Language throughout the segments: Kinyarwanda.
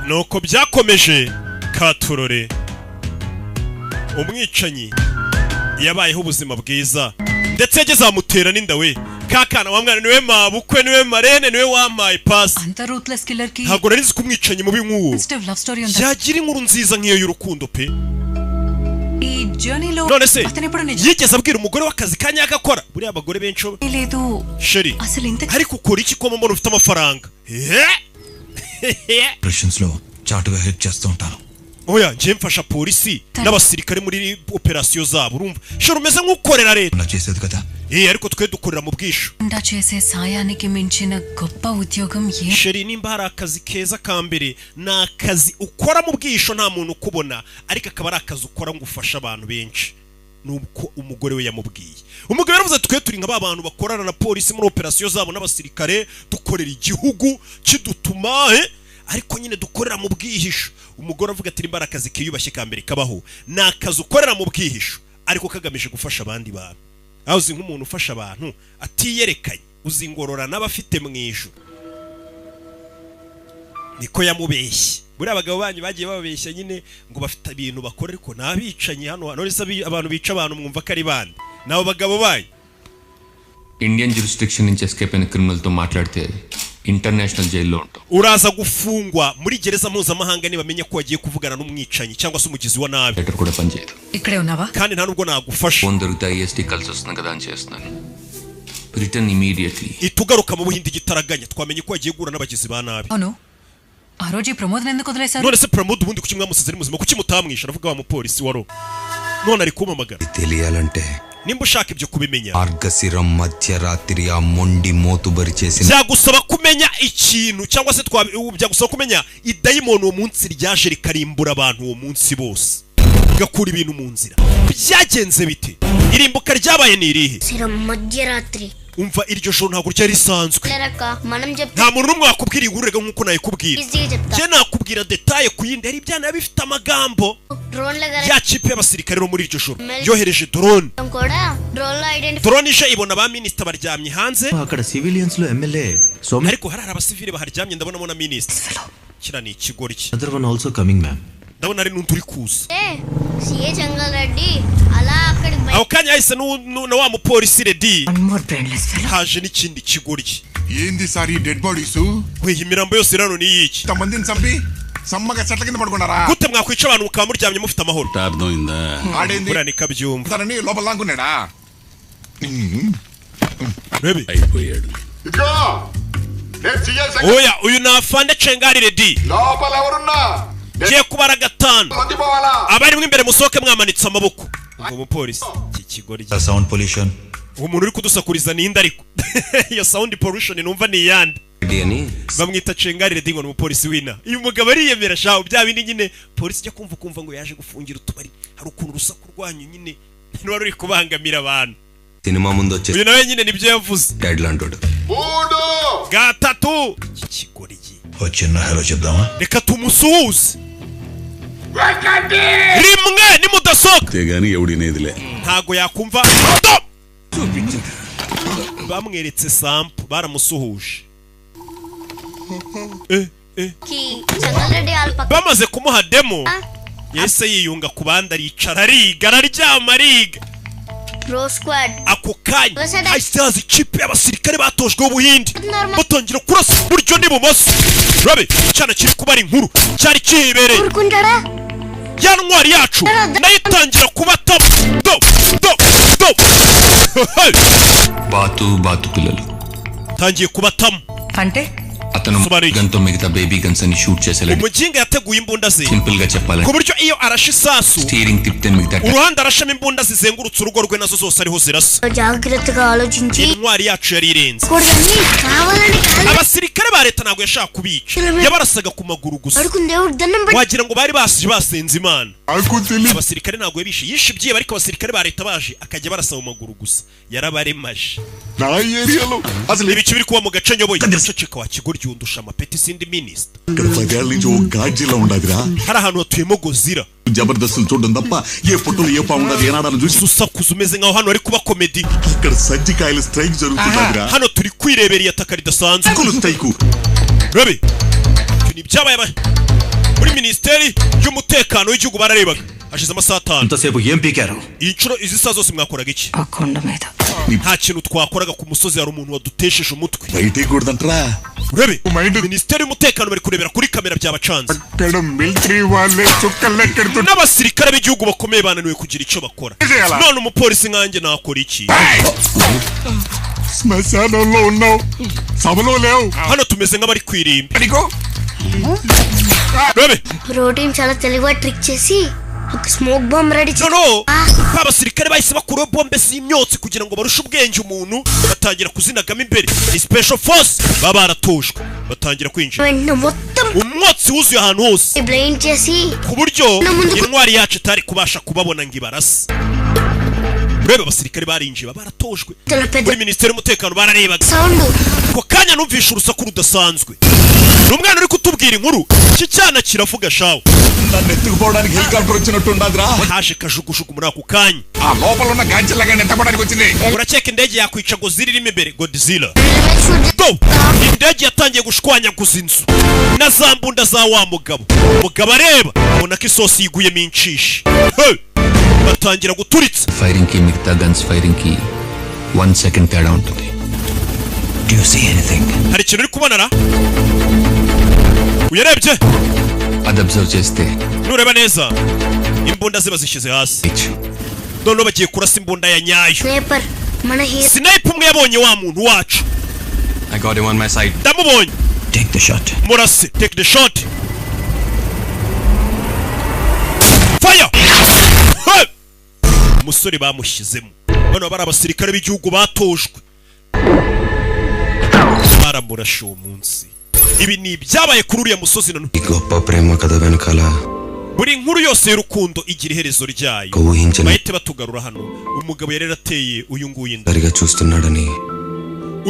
Nuko byakomeje katurore. Umwicanyi yabayeho ubuzima bwiza, ndetse yageze amutera n'inda we kakana wa mwana, niwe mabukwe, niwe marene, niwe wampaye pasi. అంత ruthless killer కి Ntabwo nari nzi ko umwicanyi mubi nk'uwo sensitive love story ఉందా? Yagira inkuru nziza nk'iyo y'urukundo pe. ఈ జర్నీలో None se అతను ఎప్పుడు నిజం yigeze abwira umugore w'akazi ka nyako akora? Buriya abagore benshi లేదు. Chérie, అసలు ఇంత ariko ukora iki ko mbona ufite amafaranga? Operations లో చాటుగా హెల్ప్ చేస్తూ ఉంటాను. Oya, njye mfasha polisi n'abasirikare muri operasiyo zabo. Urumva chérie, umeze nk'ukorera leta. అలా చేసేది కదా. Eh, ariko twe dukorera mu bwishu. ఉండా చేసే సాయానికి మించిన గొప్ప ఉద్యోగం ఏ Chérie, nimba hari akazi keza ka mbere, ni akazi ukora mu bwisho nta muntu ukubona, ariko akaba ari akazi ukora ngo ufashe abantu benshi. Nuko umugore we yamubwiye. Umugabo yaravuze ati: "Twe turi nka ba bantu bakorana na polisi muri operasiyo zabo n'abasirikare, dukorera igihugu kidutuma, ariko nyine dukorera mu bwihisho." Umugore avuga ati: "Nimba ari akazi kiyubashye ka mbere kabaho, ni akazi ukorera mu bwihisho ariko kagamije gufasha abandi bantu." Aho uzi nk'umuntu ufasha abantu atiyerekanye, uzi ingorora n'abafite mu ijuru. Niko yamubeshye. Buriya abagabo banyu bagiye bababeshya nyine ngo bafite ibintu bakora, ariko ni abicanyi. Hano none se abantu bica abantu mwumva ko ari bande? Ni abo bagabo banyu. Indian jurisdiction నుంచి escape అయిన క్రిమినల్ తో మాట్లాడితే ఇంటర్నేషనల్ జైల్లో ఉంటాం. Uraza gufungwa muri gereza mpuzamahanga nibamenya ko wagiye kuvugana n'umwicanyi cyangwa se umugizi wa nabi. Letter కూడా పనిచేయదు. ఇక్కడే ఉన్నావా? Kandi nta nubwo nagufasha. Phone దొరికితే ఐఎస్టీ కలిసి వస్తుంది కదా అని చేస్తున్నాను. Return immediately. Ihita ugaruka mu Buhinde igitaraganya, twamenye ko wagiye guhura n'abagizi ba nabi. అవును, ఆ రోజు ఈ ప్రమోద్ ఎందుకు వదిలేశారు? None se Pramod ubundi kuki mwamusize ari muzima? Kuki mutamwishe? Aravuga wa mupolisi waro none ari kumpamagara. తెలియాలంటే Nimba ushaka ibyo kubimenya, Margasiram మధ్యరాత్రి ఆ మొండి మోతుబరి చేసిన byagusaba kumenya ikintu cyangwa se byagusaba kumenya idayimoni uwo munsi ryaje rikarimbura abantu uwo munsi bose, rigakura ibintu mu nzira. Byagenze bite? Irimbuka ryabaye ni irihe? శిరం మధ్యరాత్రి. Umva, iryo joro ntabwo ryari risanzwe. లేరక్క మనం చెప్తే Nta muntu n'umwe wakubwira inkuru rega nk'uko nayikubwira. ఈజీగా చెప్తా. Njye nakubwira détail ku yindi, hari ibyana biba bifite amagambo. డ్రోన్ల Ya kipe y'abasirikare bo muri iryo joro yohereje drone. కూడా డ్రోన్ లో identify Drone ije ibona ba minisita baryamye hanze. అక్కడ సివిలియన్స్ లో MLA Somy Ariko hari abasivile baharyamye, ndabonamo na minisita. Kiriya ni ikigoryi. Other one also coming, ma'am. Ndabona hari n'undi uri kuza. CA Chengal Reddy అలా అక్కడికి Ako kanya yahise na wa mupolisi Reddy. One more brainless fellow. Haje n'ikindi kigoryi. ఏంది సార్ ఈ dead bodies? We, imirambo yose rano ni iyiki? మందిని చంపి సమ్మగా చెట్ల కింద పడుకున్నారా? Gute mwakwica abantu mukaba muryamye mufite amahoro? అర్థమైందా? ఆడేంది? Buriya nikabyumva. తనని లోపల లాక్కున్నాడా? Rebe. అయిపోయాడు. ఇదిగో నేను సీఏ Shankar. Oya, uyu ni afande Cengari Reddy. లోపల ఎవరున్నా Ngiye kubara gatanu. మంది పోవాలా. Abarimo imbere musohoke mwamanitse amaboko. Ngo umupolisi, iki kigoryi. Sound pollution. Uwo muntu uri kudusakuriza ninde? Ariko iyo sound pollution numva ni iyande? అని Bamwita Cengari Reddy, ngo ni umupolisi wina. Uyu mugabo ariyemera shaho bya bindi nyine polisi ijya kumva kumva ngo yaje gufungira utubari, hari ukuntu urusaku rwanyu nyine ruba ruri kubangamira abantu. Cinema ముందు వచ్చే Uyu nawe nyine nibyo yavuze. Guide లాంటోడు. మూడు. Gatatu, iki kigoryi. ఓ చిన్న హలో చెప్దామా? Reka tumusuhuze rimwe nimudasohoka. అంతేగాని ఎవడినేదిలే. Ntago yakumva. Bamweretse sample, baramusuhuje. Eh, eh. కి చెంగల్ రెడ్డి వాళ్ళ పక్క Bamaze kumuha demo, yahise yiyunga ku bandi, aricara ariga, araryama ariga. Bro squad. Ako kanya hahise haza ikipe y'abasirikare batojwe b'Ubuhindi, batangira kurasa iburyo n'ibumoso. Rabe cyana kiri kubara inkuru cyari kihibereye. ఊరుకుంటాడా? Ya ntwari yacu nayo itangira kubatamo, do do do. బాతు బాతు పిల్లలు. Tangiye kubatamo. అంటే? అతను Sobanura. Gun తో మిగతా baby guns అని షూట్ చేసేలా. Umuginga yateguye imbunda ze simple గా చెప్పాలంటే ku buryo iyo arashe isasu, steering తిప్పితే మిగతా uruhande arashamo imbunda zizengurutse urugo rwe nazo zose ariho zirasa. జాగ్రత్తగా ఆలోచించి Intwari yacu yari irenze. కూడదని కావాలని కాదు. Abasirikare ba leta ntabwo yashaka kubica, yabarasaga ku maguru gusa. అడుకుని దేవుడు దండం పెట్టి Wagira ngo bari basi basenze Imana. Abasirikare ntabwo yabishe, yishe ibyihebe, ariko abasirikare ba leta baje akajya barasa mu maguru gusa, yarabaremaje. నా ఏరియాలో అసలు Ibice biri kuba mu gace nyoboye. Ceceka wa kigoryi, undusha amapeti, sindi minisita. ఇక్కడ పదేళ్ల నుంచి ఓ గాడ్జిలా ఉండదురా. Hari ahantu hatuyemo Godzilla. జబర్దస్తులు చూడడం తప్ప ఏ ఫోటోలు ఏ పాము ఉండదు ఏనాడని చూసి. Usakuza umeze nkaho hano hari kuba comedy. అక్కడ సజ్జికాయలు స్ట్రైక్ జరుగుతుందిరా. Hano turi kwirebera iyataka ridasanzwe. Strike. Rabe, ibyo ni ibyabaye. Muri minisiteri y'umutekano w'igihugu bararebaga. Hashize amasaha 5. అంతసేపు ఏం పీకారు? Iyi nshuro izi saha zose mwakoraga iki? Nta kintu twakoraga. Ku musozi hari umuntu wadutesheje umutwe. బయటికూడదంటరా. Urebe, minisiteri y'umutekano bari kurebera kuri kamera, byabacanze. Military వాళ్ళే చుక్కల్లెక్కెడుతు N'abasirikare b'igihugu bakomeye bananiwe kugira icyo bakora. None umupolisi nkanjye nakora iki? శ్మశానంలో ఉన్నావు, సభలో లేవు. Hano tumeze nk'abari ku irimbi. Urebe. Protein చాలా తెలివిగా ట్రిక్ చేసి ఒక smoke bomb ready. Noneho ba basirikare bahise bakuraho bombe z'imyotsi kugira ngo barushe ubwenge umuntu, batangira kuzinagamo imbere. Ni special force, baba baratojwe, batangira kwinjira. వెంటనే మొత్తం Umwotsi wuzuye ahantu hose blind చేసి ku buryo intwari yacu itari kubasha kubabona ngo ibarase. Urebe, abasirikare barinjiye, baba baratojwe muri minisiteri y'umutekano, bararebaga. Sound. Ako kanya numvishe urusaku rudasanzwe. Ni umwana uri kutubwira inkuru. Iki cyana kiravuga shawe. నన్ను ఎత్తుకుపోవడానికి హెలికాప్టర్ వచ్చినట్టుండదురా. Haje kajugujugu muri ako kanya. ఆ లోపల ఉన్న గాంచిలాగా ఎత్తపడానికి వచ్చింది. Urakeka indege yakwica Godzilla irimo imbere? Godzilla go! Indege yatangiye gushwanyaguza inzu na za mbunda za wa mugabo. Mugabo areba abona ko isosi yiguyemo inshishi. Hey! Batangira guturitsa. Firing కి మిగతా guns firing కి one second తేడా ఉంటుంది. Do you see anything? Hari ikintu uri kubona ra uyarebye? అది అబ్జర్వ్ చేస్తే Nureba neza, imbunda ze bazishyize hasi, noneho bagiye kurasa imbunda ya nyayo. Sniper మన hero. Sniper umwe yabonye wa muntu wacu. I got him on my side. Ndamubonye. Take the shot. Murase, take the shot, fire! Hey! Umusore bamushyizemo. Bano bari abasirikare b'igihugu batojwe, baramurashe uwo munsi. Ibi ni ibyabaye kuri uriya musozi na ఈ గొప్ప ప్రేమ కథ వెనకాల Buri nkuru yose y'urukundo igira iherezo ryayo. ఊహించని Bahite batugarura hano. Umugabo yari yarateye uyu nguyu inda. సరిగా చూస్తున్నాడని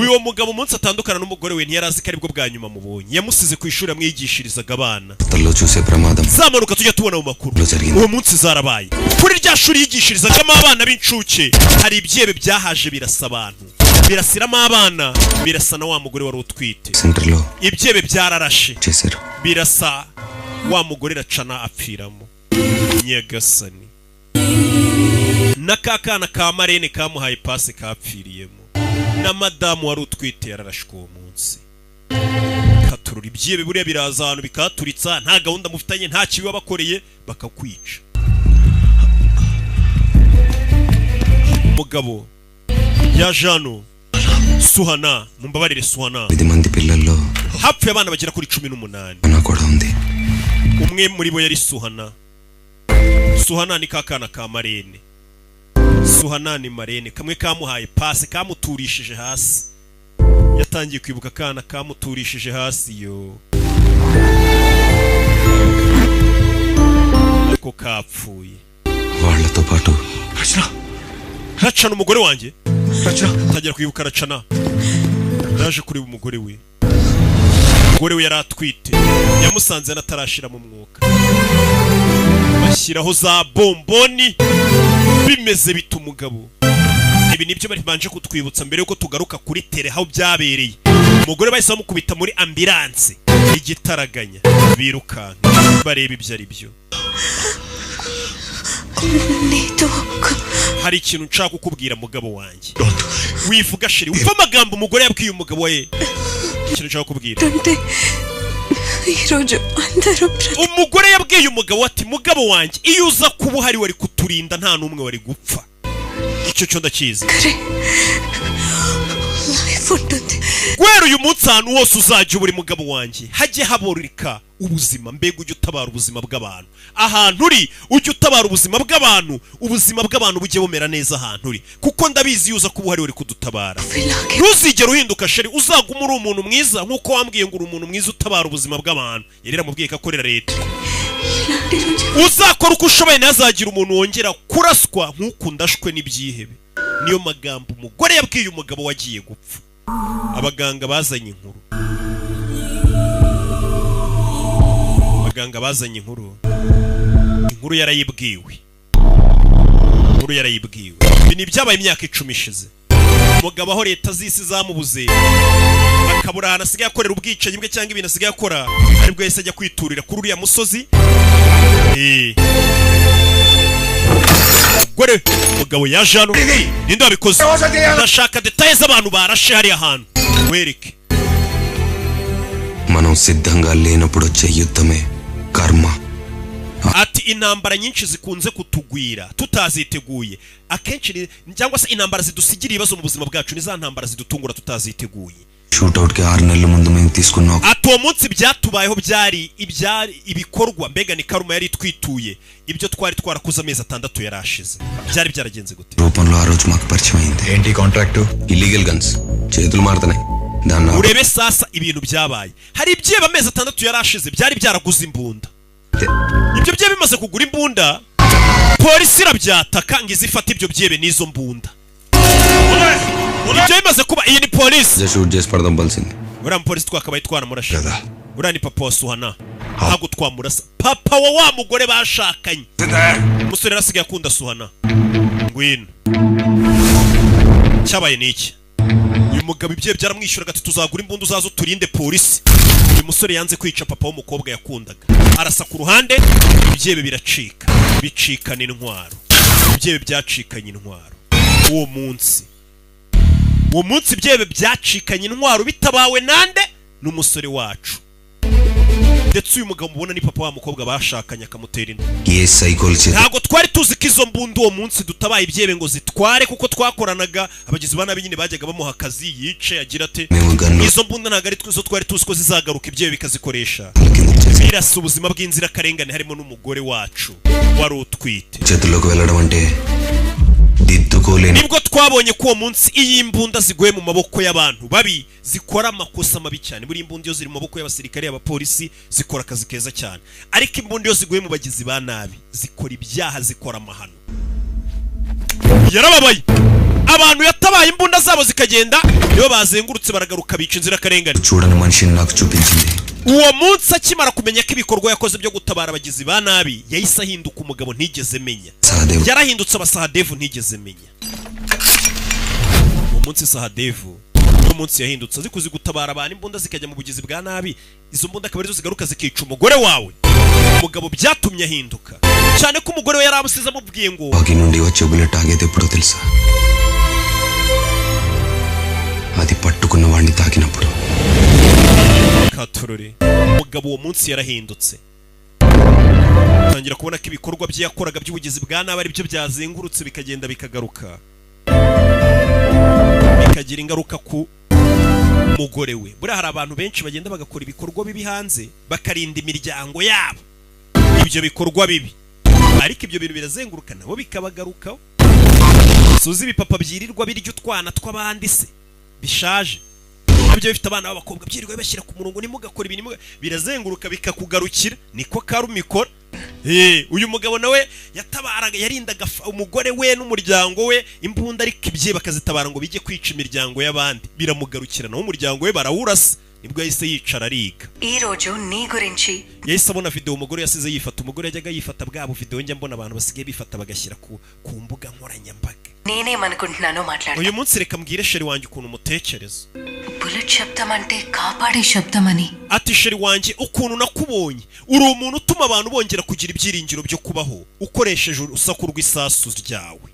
Uyu mugabo umunsi atandukana n'umugore we ntiyari azi ko aribwo bwa nyuma mubonye. Yamusize ku ishuri amwigishirizaga abana. వార్తల్లో చూసే ప్రమాదం Za mpanuka tujya tubona mu makuru, జరిగింది. Uwo munsi zarabaye kuri rya shuri yigishirizagamo abana b'incuke. Hari ibyebe byahaje birasa abantu, birasiramo abana, birasa na wa mugore wari utwite. సెంటర్లో Ibyebe byararashe చేశారు. Birasa wa mugore, iracana apfiramo. Nyagasani, na ka kana ka marene kamuhaye pasi kapfiriyemo, na madamu wari utwite yararashwe uwo munsi. Katurura ibyebe buriya biraza ahantu bikaturitsa, nta gahunda mufitanye, nta kibi wabakoreye, bakakwica. Mugabo yaje hano, Suhana, mumbabarire, Suhana. పది మంది పిల్లల్లో Hapfuye abana bagera kuri 18. నా కూడా ఉంది. Umwe muri bo yari Suhana. Suhana ni kakana ka marene. Suhana ni marene kamwe kamuhaye pasi, kamuturishije hasi. Yatangiye kwibuka akana kamuturishije hasi yo ako kapfuye. వాళ్లతో పాటు Racana, umugore wanjye, atangira kwibuka Racana. Yaje kureba umugore we. Umugore we yari atwite, yamusanze anatarashira mu mwuka. Bashyiraho za bomboni, bimeze bita umugabo. Ibi nibyo bari banje kutwibutsa mbere yuko tugaruka kuri tere aho byabereye. Umugore bahise bamukubita muri ambulance igitaraganya, birukanka bareba ibyo ari byo. నీతో ఒక Hari ikintu nshaka kukubwira, mugabo wanjye. Wivuga chérie, wumva amagambo umugore yabwiye umugabo we. Ikintu nshaka kukubwira. అంటే ఈరోజు అందరూ Umugore yabwiye umugabo ati: "Mugabo wanjye, iyo uza kuba uhari wari kuturinda, nta n'umwe wari gupfa. Icyo cyo ndakizi." Life ఉంటుంది. Guhera uyu munsi, ahantu hose uzajya uba uri, mugabo wanjye, hajye haboreka ubuzima. Mbega ujye utabara ubuzima bw'abantu ahantu uri, ujye utabara ubuzima bw'abantu, ubuzima bw'abantu bujye bumera neza ahantu uri, kuko ndabizi iyo uza kuba uhari uri kudutabara. Ntuzigere uhinduka chérie, uzaguma uri umuntu mwiza nk'uko wambwiye ngo uri umuntu mwiza utabara ubuzima bw'abantu. Yari yaramubwiye ko akorera leta. Uzakora uko ushoboye ntazagire umuntu wongera kuraswa nk'uku ndashwe n'ibyihebe. Niyo magambo umugore yabwiye umugabo wagiye gupfa. Abaganga bazanye inkuru, abaganga bazanye inkuru, inkuru yarayibwiwe, inkuru yarayibwiwe. Ibi ni ibyabaye imyaka 10 ishize. Umugabo aho leta z'isi zamubuze, akabura ahantu asigaye akorera ubwicanyi bwe cyangwa ibintu asigaye akora, aribwo yahise ajya kwiturira kuri uriya musozi. Gore umugabo yaje hano. Ninde wabikoze? Ndashaka détails z'abantu barashe hariya hantu, wereke. మనం సిద్ధంగా లేనప్పుడు వచ్చే యుద్ధమే కర్మ. Ati intambara nyinshi zikunze kutugwira tutaziteguye akenshi cyangwa se intambara zidusigira ibibazo mu buzima bwacu ni za ntambara zidutungura tutaziteguye. Shootout కి 6 నెలల ముందు మేము తీసుకున్న ఒక Ati uwo munsi byatubayeho byari ibyari ibikorwa, mbega ni karma yari itwituye ibyo twari twarakoze amezi 6 yari ashize. Byari byaragenze gute? రూపంలో ఆ రోజు మాకు పరిచయం అయింది. ఏంటి contract? Illegal guns చేతులు మారుతున్నాయి దాన్ని Urebe sasa ibintu byabaye, hari ibyeba amezi 6 yari ashize byari byaraguze imbunda. ఆపితే Ibyo byebe bimaze kugura imbunda, polisi irabyataka ngo ize ifate ibyo byebe n'izo mbunda. Ibyo bimaze kuba, iyi ni polisi. Shoot చేసి పడదంపాల్సింది. Uriya mupolisi twakabaye twaramurashe. Uriya ni papa wa Suhana, ntabwo twamurasa. Papa wa wa mugore bashakanye. Umusore yari asigaye akunda Suhana. Ngwino, cyabaye ni iki? Uyu mugabo ibye byaramwishyuraga, ati tuzagura imbunda uzaze uturinde polisi. Uyu musore yanze kwica papa w'umukobwa yakundaga, arasa ku ruhande, ibyebe biracika, bicikana intwaro. Ibyebe byacikanye intwaro uwo munsi. Uwo munsi ibyebe byacikanye intwaro bitabawe nande? N'umusore wacu. Ndetse uyu mugabo mubona ni papa wa mukobwa bashakanye, akamutera inda. ఏ సైకోల్ చేత Ntabwo twari tuzi ko izo mbunda uwo munsi dutabaye ibyebe ngo zitware, kuko twakoranaga abagizi ba nabi nyine, bajyaga bamuha akazi yice agira ate. మేము gun Izo mbunda ntabwo ari zo twari tuzi ko zizagaruka ibyebe bikazikoresha కిందకి చేసి birasa ubuzima bw'inzirakarengane, harimo n'umugore wacu wari utwite. చేతుల్లోకి వెళ్ళడం అంటే దిద్దుకోలేని Nibwo twabonye ko uwo munsi iyo imbunda ziguye mu maboko y'abantu babi zikora amakosa mabi cyane. Buri imbunda iyo ziri mu maboko y'abasirikare, abapolisi, zikora akazi keza cyane, ariko imbunda iyo ziguye mu bagizi ba nabi zikora ibyaha, zikora amahano. Yarababaye, abantu yatabaye imbunda zabo zikagenda, nibo bazengurutse baragaruka bica inzirakarengane. చూడని మనిషిని నాకు చూపించింది. Uwo munsi akimara kumenya ko ibikorwa yakoze byo gutabara abagizi ba nabi, yahise ahinduka umugabo ntigeze menya. Sahadevu. Yarahindutse aba Sahadevu ntigeze menya. Uwo munsi Sahadevu, uwo munsi yahindutse azi kuzi gutabara abantu, imbunda zikajya mu bugizi bwa nabi, izo mbunda akaba arizo zigaruka zikica umugore wawe. Umugabo byatumye ahinduka cyane ko umugore we yari amusize amubwiye ngo వాకి నుండి వచ్చే బుల్లెట్ ఆగేది ఎప్పుడో తెలుసా? అది పట్టుకున్న వాడిని తాకినప్పుడు. Katorore, umugabo uwo munsi yarahindutse, atangira kubona ko ibikorwa bye yakoraga by'ubugizi bwa nabi ari byo byazengurutse bikagenda bikagaruka bikagira ingaruka ku mugore we. Buriya hari abantu benshi bagenda bagakora ibikorwa bibi hanze, bakarinda imiryango yabo ibyo bikorwa bibi, ariko ibyo bintu birazenguruka nabo bikabagarukaho. Suzi ibipapa byirirwa birya utwana tw'abandi se bishaje, nabyo bifite abana b'abakobwa, byirirwa bashyira ku murongo ntimugakore ibintu, birazenguruka bikakugarukira. Niko karma ikora. Uyu mugabo nawe yatabaraga, yarindaga umugore we n'umuryango we imbunda, ariko ibye bakazitabara ngo bijye kwica imiryango y'abandi, biramugarukira nawe umuryango we barawurasa. Nibwo yahise yicara ariga. ఈ రోజు నీ గురించి Yahise abona video umugore yasize yifata. Umugore yajyaga yifata bwa video njya mbona abantu basigaye bifata bagashyira ku mbuga nkoranyambaga. నేనేమనుకుంటున్నానో మాట్లాడు. Uyu munsi reka mbwire chéri wanjye ukuntu umutekereza. Bullet శబ్దం అంటే కాపాడే శబ్దం అని. Ati chéri wanjye, ukuntu nakubonye, uri umuntu utuma abantu bongera kugira ibyiringiro byo kubaho ukoresheje urusaku rw'isasu ryawe.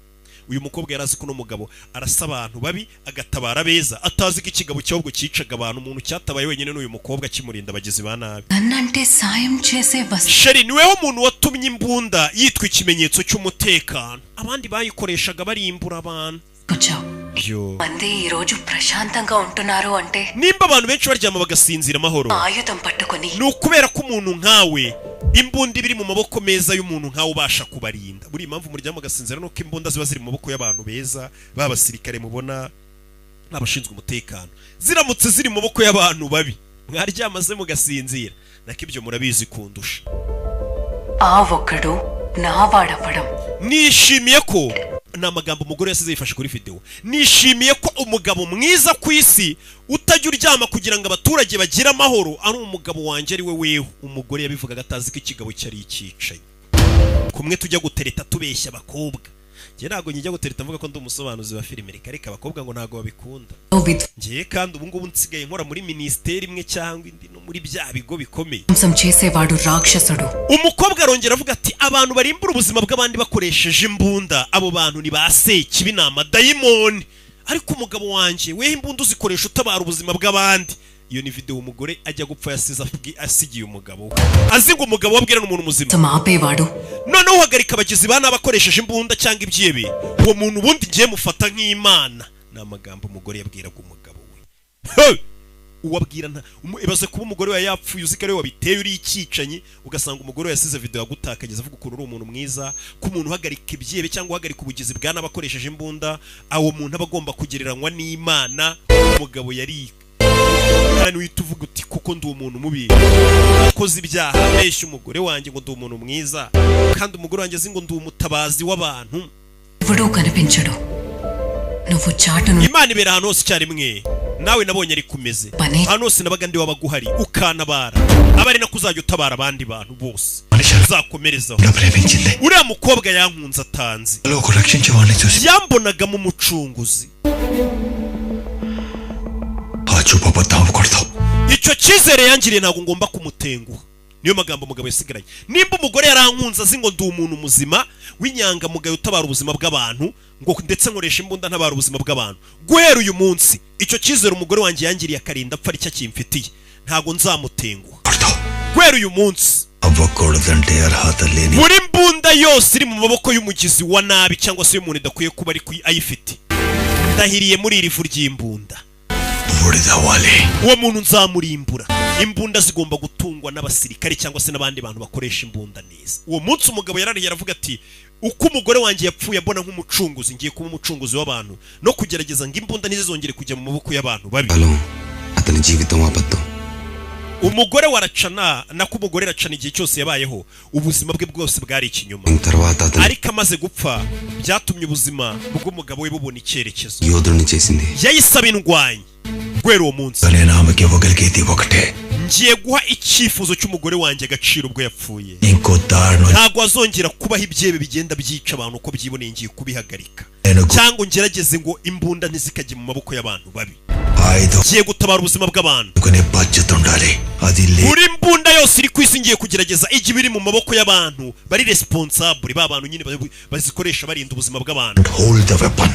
Uyu mukobwa yari azi ko uno mugabo arasa abantu babi agatabara beza, atazi ko ikigabo cyahubwo cyicaga abantu. Umuntu cyatabaye wenyine n'uyu mukobwa, kimurinda abagizi ba nabi. నన్నంటే సాయం చేసే వస్తు Chéri, niweho muntu watumye imbunda yitwa ikimenyetso cy'umutekano, abandi bayikoreshaga barimbura abantu. వచ్చావు. Yo. మంది ఈ రోజు ప్రశాంతంగా ఉంటున్నారు అంటే Nimba abantu benshi baryama bagasinzira amahoro, ఆయుధం పట్టుకొని ni ukubera ko umuntu nkawe, imbunda iba iri mu maboko meza y'umuntu nkawe ubasha kubarinda. Buriya impamvu muryama mugasinzira ni uko imbunda ziba ziri mu maboko y'abantu beza, b'abasirikare mubona n'abashinzwe umutekano. Ziramutse ziri mu maboko y'abantu babi, mwaryama se mugasinzira? Nako ibyo murabizi kundusha. ఆ ఒక్కడు నా వాడవ్వడం. Nishimiye ko, ni amagambo umugore yasize yifashe kuri videwo, nishimiye ko umugabo mwiza ku isi utajya uryama kugira ngo abaturage bagire amahoro ari umugabo wanjye, ari we weho. Umugore yabivugaga atazi ko ikigabo cyari cyicaye kumwe. Tujya gutereta tubeshya abakobwa. Njye ntabwo njya gutereta mvuga ko ndi umusobanuzi wa filime, reka reka, abakobwa ngo ntabwo babikunda. Ngiye kandi ubu ngubu nsigaye nkora muri minisiteri imwe cyangwa indi, no muri bya bigo bikomeye. ధ్వంసం చేసేవాడు రాక్షసుడు. Umukobwa arongera avuga ati abantu barimbura ubuzima bw'abandi bakoresheje imbunda, abo bantu ni ba sekibi, ni amadayimoni. Ariko umugabo wanjye weho imbunda uzikoresha utabara ubuzima bw'abandi. Iyo ni video umugore ajya gupfa yasize asigiye umugabo we, azi ngo umugabo we abwira n'umuntu muzima. ఆపేవాడు Noneho uhagarika abagizi ba nabi akoresheje imbunda cyangwa ibyebe, uwo muntu ubundi ngiye mufata nk'imana. Ni amagambo umugore yabwiraga umugabo we. Hey! Uwabwira nta ibaze kuba umugore we yapfuye uzi ko ariwe wabiteye, uri icyicanyi, ugasanga umugore we yasize video yagutakageza avuga ukuntu uri umuntu mwiza, ko umuntu uhagarika ibyebe cyangwa uhagarika ubugizi bwa nabi akoresheje imbunda, uwo muntu aba agomba kugereranywa n'imana. Umugabo yari kandi uhita uvuga uti kuko ndi umuntu mubi, akoze ibyaha, abeshya umugore wanjye ngo ndi umuntu mwiza, kandi umugore wanjye azi ngo ndi umutabazi w'abantu. ఎవడూ కనిపించడు నువ్వు చాటును Imana ibera ahantu hose icyarimwe. Nawe nabonye ari kumeze ahantu hose nabaga ndi wabaga uhari ukantabara, aba ari nako uzajya utabara abandi bantu bose, uzakomerezaho. ప్రేమించింది. Uriya mukobwa yankunze atanzi. ఒక రక్షించేవాడిని చూసి Yambonaga mu mucunguzi. ఆ చూపు అబద్ధం అవ్వకూడదు. Icyo cyizere yangiriye ntabwo ngomba kumutenguha. Niyo magambo umugabo yasigaranye. Nimba umugore yarankunze azi ngo ndi umuntu muzima w'inyangamugayo utabara ubuzima bw'abantu, ngo ndetse nkoresha imbunda ntabara ubuzima bw'abantu, guhera uyu munsi icyo cyizere umugore wanjye yangiriye akarinda apfa aricyo akimfitiye, ntabwo nzamutenguha guhera uyu munsi. అవ్వకూడదంటే అర్హత లేని Buri mbunda yose iri mu maboko y'umugizi wa nabi cyangwa se y'umuntu idakwiye kuba ari ayifite, ndahiriye muri iri vu ry'imbunda, బూడిదవ్వాలి. Uwo muntu nzamurimbura. Imbunda zigomba gutungwa n'abasirikare cyangwa se n'abandi bantu bakoresha imbunda neza. Uwo munsi umugabo yarariye aravuga ati uko umugore wanjye yapfuye ambona nk'umucunguzi, ngiye kuba umucunguzi w'abantu no kugerageza ngo imbunda ntizizongere kujya mu maboko y'abantu babi. కాలం అతని జీవితం అబద్ధం. Umugore wa Racana, nako umugore Racana, igihe cyose yabayeho ubuzima bwe bwose bwari ikinyoma. తర్వాత అతని Ariko amaze gupfa byatumye ubuzima bw'umugabo we bubona icyerekezo. యోధుడిని చేసింది. Yahise aba indwanyi guhera uwo munsi. నేను ఆమెకి ఇవ్వగలిగేది ఒకటే. Ngiye guha icyifuzo cy'umugore wanjye agaciro ubwo yapfuye. ఇంకో దారుణం Ntabwo azongera kubaho ibyebe bigenda byica abantu uko byiboneye, ngiye kubihagarika నేను cyangwa ngerageze ngo imbunda ntizikajye mu maboko y'abantu babi. ఆయుధం Ngiye gutabara ubuzima bw'abantu. కొనే బాధ్యత ఉండాలి అది లే Buri mbunda yose iri ku isi ngiye kugerageza ijya iba iri mu maboko y'abantu bari responsable, ba bantu nyine bazikoresha barinda ubuzima bw'abantu. Hold the weapon.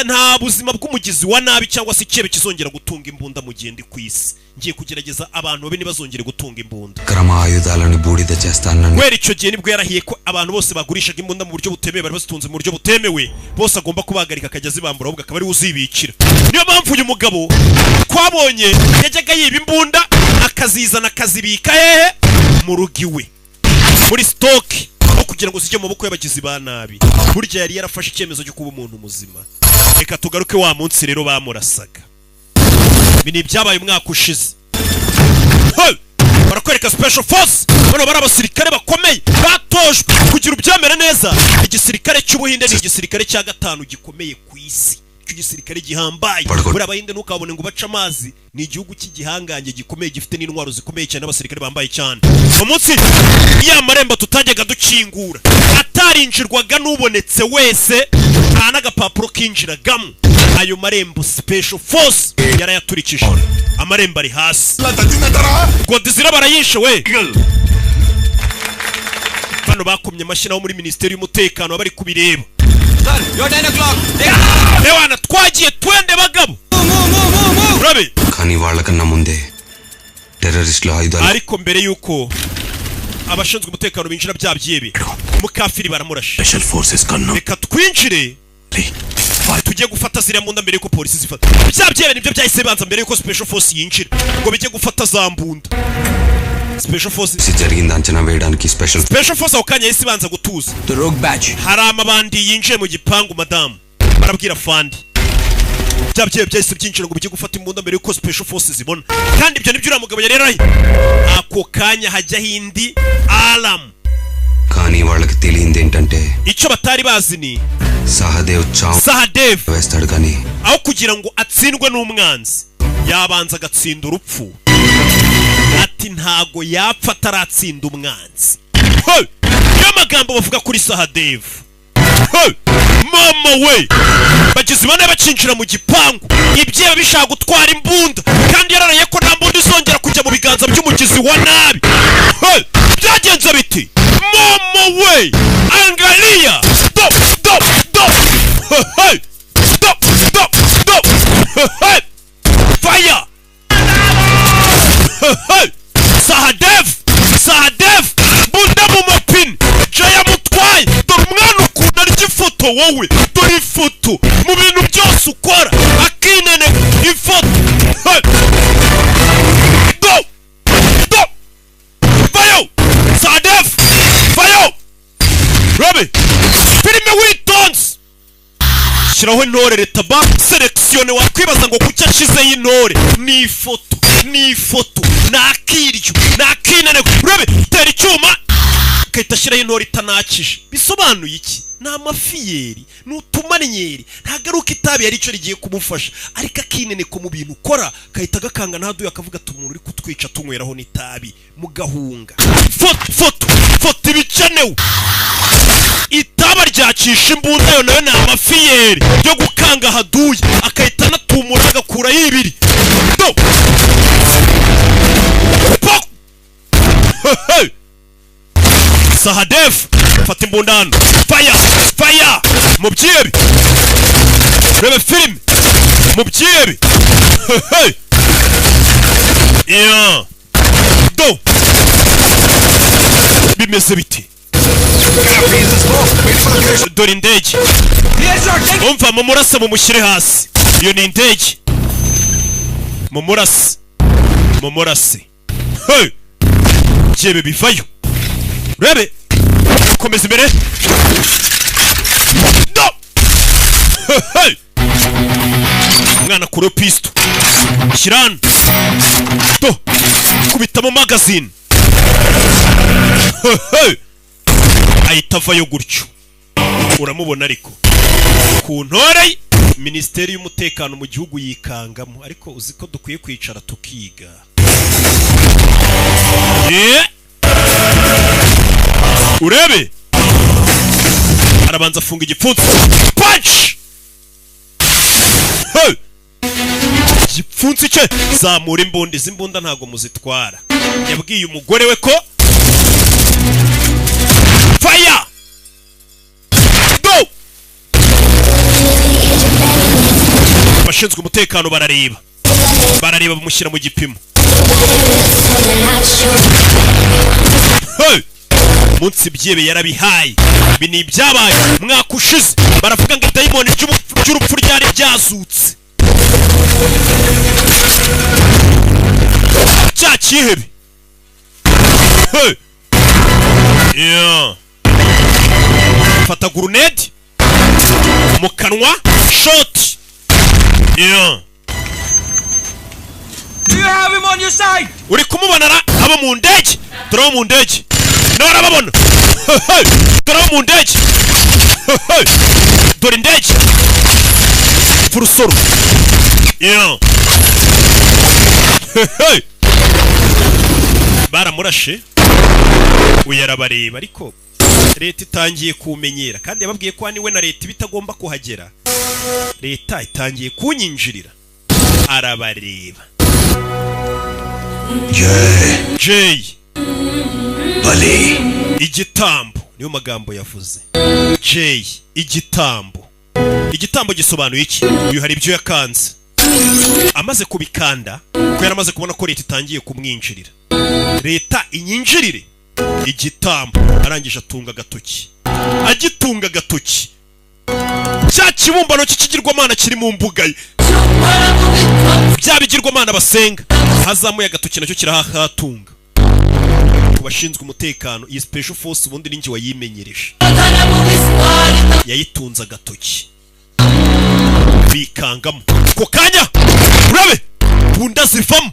Nta buzima bw'umugizi wa nabi cyangwa se icyebe kizongera gutunga imbunda mu gihe ndi ku isi. Ngiye kugerageza abantu babi ntibazongere gutunga imbunda. అక్రమ ఆయుధాలను బూడిద చేస్తానని Guhera icyo gihe nibwo yarahiye ko abantu bose bagurishaga imbunda mu buryo butemewe, bari bazitunze mu buryo butemewe bose, agomba kubahagarika akajya azibambura, ahubwo akaba ariwe uzibikira. Niyo mpamvu uyu mugabo twabonye yajyaga yiba imbunda akazizana akazibika hehe? Mu rugo iwe muri stock, aho kugira ngo zijye mu maboko y'abagizi ba nabi. Burya yari yarafashe icyemezo cyo kuba umuntu muzima. Reka tugaruke wa munsi rero bamurasaga. Ibi ni ibyabaye umwaka ushize. Hey! Barakwereka special force. Bano bari abasirikare bakomeye batojwe kugira ubyemere neza. Igisirikare cy'Ubuhinde ni igisirikare cya gatanu gikomeye ku isi, icyo gisirikare gihambaye. Buriya Abahinde ntukabone ngo bace amazi, ni igihugu cy'igihangange gikomeye, gifite n'intwaro zikomeye cyane n'abasirikare bambaye cyane. Umunsi ya marembo tutajyaga dukingura atarinjirwaga n'ubonetse wese, nta n'agapapuro kinjiragamo, ayo marembo special force yarayaturikije, amarembo ari hasi. Godzilla barayishe we. Bano bakomye amashyi nabo muri minisiteri y'umutekano bari kubireba. Ewana, twagiye, twende bagabo, urabe. కానీ వాళ్ళకన్నా ముందే టెర్రరిస్టులు ఆయుధాలు Ariko mbere y'uko abashinzwe umutekano binjira, bya byebe mukafiri baramurashe. Special forces కన్ను Reka twinjire tujye gufata ziriya mbunda mbere yuko polisi zifata. Bya byebe nibyo byahise bibanza mbere yuko special force yinjira ngo bijye gufata za mbunda. Special force జరిగింది అంచనా వేయడానికి special Special force ako kanya yahise ibanza gutuza. The rogue batch. Hari amabandi yinjiye mu gipangu, madamu barabwira fandi. Bya byebe byahise byinjira ngo bijye gufata imbunda mbere yuko special force zibona, kandi ibyo nibyo uriya mugabo yari yaraye. Ako kanya hajyaho indi alarm. కానీ వాళ్ళకి తెలియంది ఏంటంటే Icyo batari bazi ni Sahadev చావు Sahadev వేస్తాడు కానీ aho kugira ngo atsindwe n'umwanzi yabanza agatsinda urupfu. Ati ntago yapfa ataratsinda umwanzi. Hey! Niyo magambo bavuga kuri Sahadev. Hey! Mama we, bagizi bane bakinjira mu gipangu, ibyeba bishaka gutwara imbunda, kandi yararaye ko nta mbunda izongera kujya mu biganza by'umugizi wa nabi. Hey! Byagenze biti? Mama we, angalia! Do do do! Hey! Do do do! Hey! Fire! Hey! Sahadev, Sahadev, bunda mu mapine Jaya mutwaye. Dore umwana ukuntu arya ifoto. Wowe dore ifoto mu bintu byose ukora, akinene ifoto. Hey! Go go, vayo Sahadev, vayo! Robi filime witonze, shyiraho intore retaba sélectionne. Wakwibaza ngo kuki ashizeho intore? Ni ifoto, ni ifoto, ni akiryo, ni akinene. Urabe, tera icyuma agahita ashyiraho intore itanakije. Bisobanuye iki? Ni amafiyeri, ni utumanyeri. Ntabwo ari uko itabi yari icyo rigiye kumufasha, ariko akineneko mu bintu ukora gahita gakanga ntaduye, akavuga ati: "Umuntu uri kutwica tunyweraho n'itabi mugahunga." Foto, foto, foto, ibikenewe. Itaba ryakisha imbunda, yo nayo ni amafiyeri yo gukanga haduye, akahita anatumura agakuraho ibiri. Do Pok! Hey! Sahadev, fata imbunda hano. Fire, fire! Mu byebe, rebe filime mu byebe. Hey! Yeah. Do bimeze biti? Dore indege. Umva, mumurase, mumushyire hasi. Iyo ni indege, mumurase, mumurase. Hey! Byebe bivayo, rebe, komeza imbere. No! Hey! Umwana kure pisto, shyira hano. Do, kubitamo magazine. Hey! Ahita avayo gutyo, uramubona. Ariko ku ntore minisiteri y'umutekano mu gihugu yikangamo. Ariko uzi ko dukwiye kwicara tukiga? Yeah! Urebe, arabanza afunga igipfunsi. Punch! Hey! Igipfunsi cye, zamura imbunda. Izi mbunda ntabwo muzitwara. Yabwiye umugore we ko fire go. Abashinzwe umutekano barareba, barareba, bamushyira mu gipimo. Hey! Munsi byebe yarabihaye. Ibi ni ibyabaye umwaka ushize. Baravuga ngo idayimoni ry'urupfu ryari ryazutse, cya cyihebe. Hey! Yeah. Fata grenade mu kanwa, shot. Yeah. Do you have him on your side? Uri kumubona ra? Abo mu ndege, dore abo mu ndege nawe arababona. Hey! Dore abo mu ndege. Hey! Dore indege furusoro. Yeah. Hey! Baramurashe, uyu arabareba. Ariko leta itangiye kumenyera, kandi yababwiye ko niwe na leta iba itagomba kuhagera. Leta itangiye kunyinjirira. Arabareba. Jay. Jay. Bali. Igitambo, niyo magambo yavuze. Jay, igitambo. Igitambo gisobanuye iki? Uyu hari ibyo yakanze. Amaze kubikanda, ko yaramaze kubona ko leta itangiye kumwinjirira, leta inyinjirire, igitambo. Arangije atunga agatoki. Agitunga agatoki, cya kibumbano cy'ikigirwamana kiri mu mbuga ye, bya bigirwamana basenga, hazamuye agatoki nacyo kirahahatunga. Ku bashinzwe umutekano, iyi special force ubundi ninjye wayimenyereje. Yayitunze agatoki, bikangamo ako kanya. Urabe, bunda zivamo.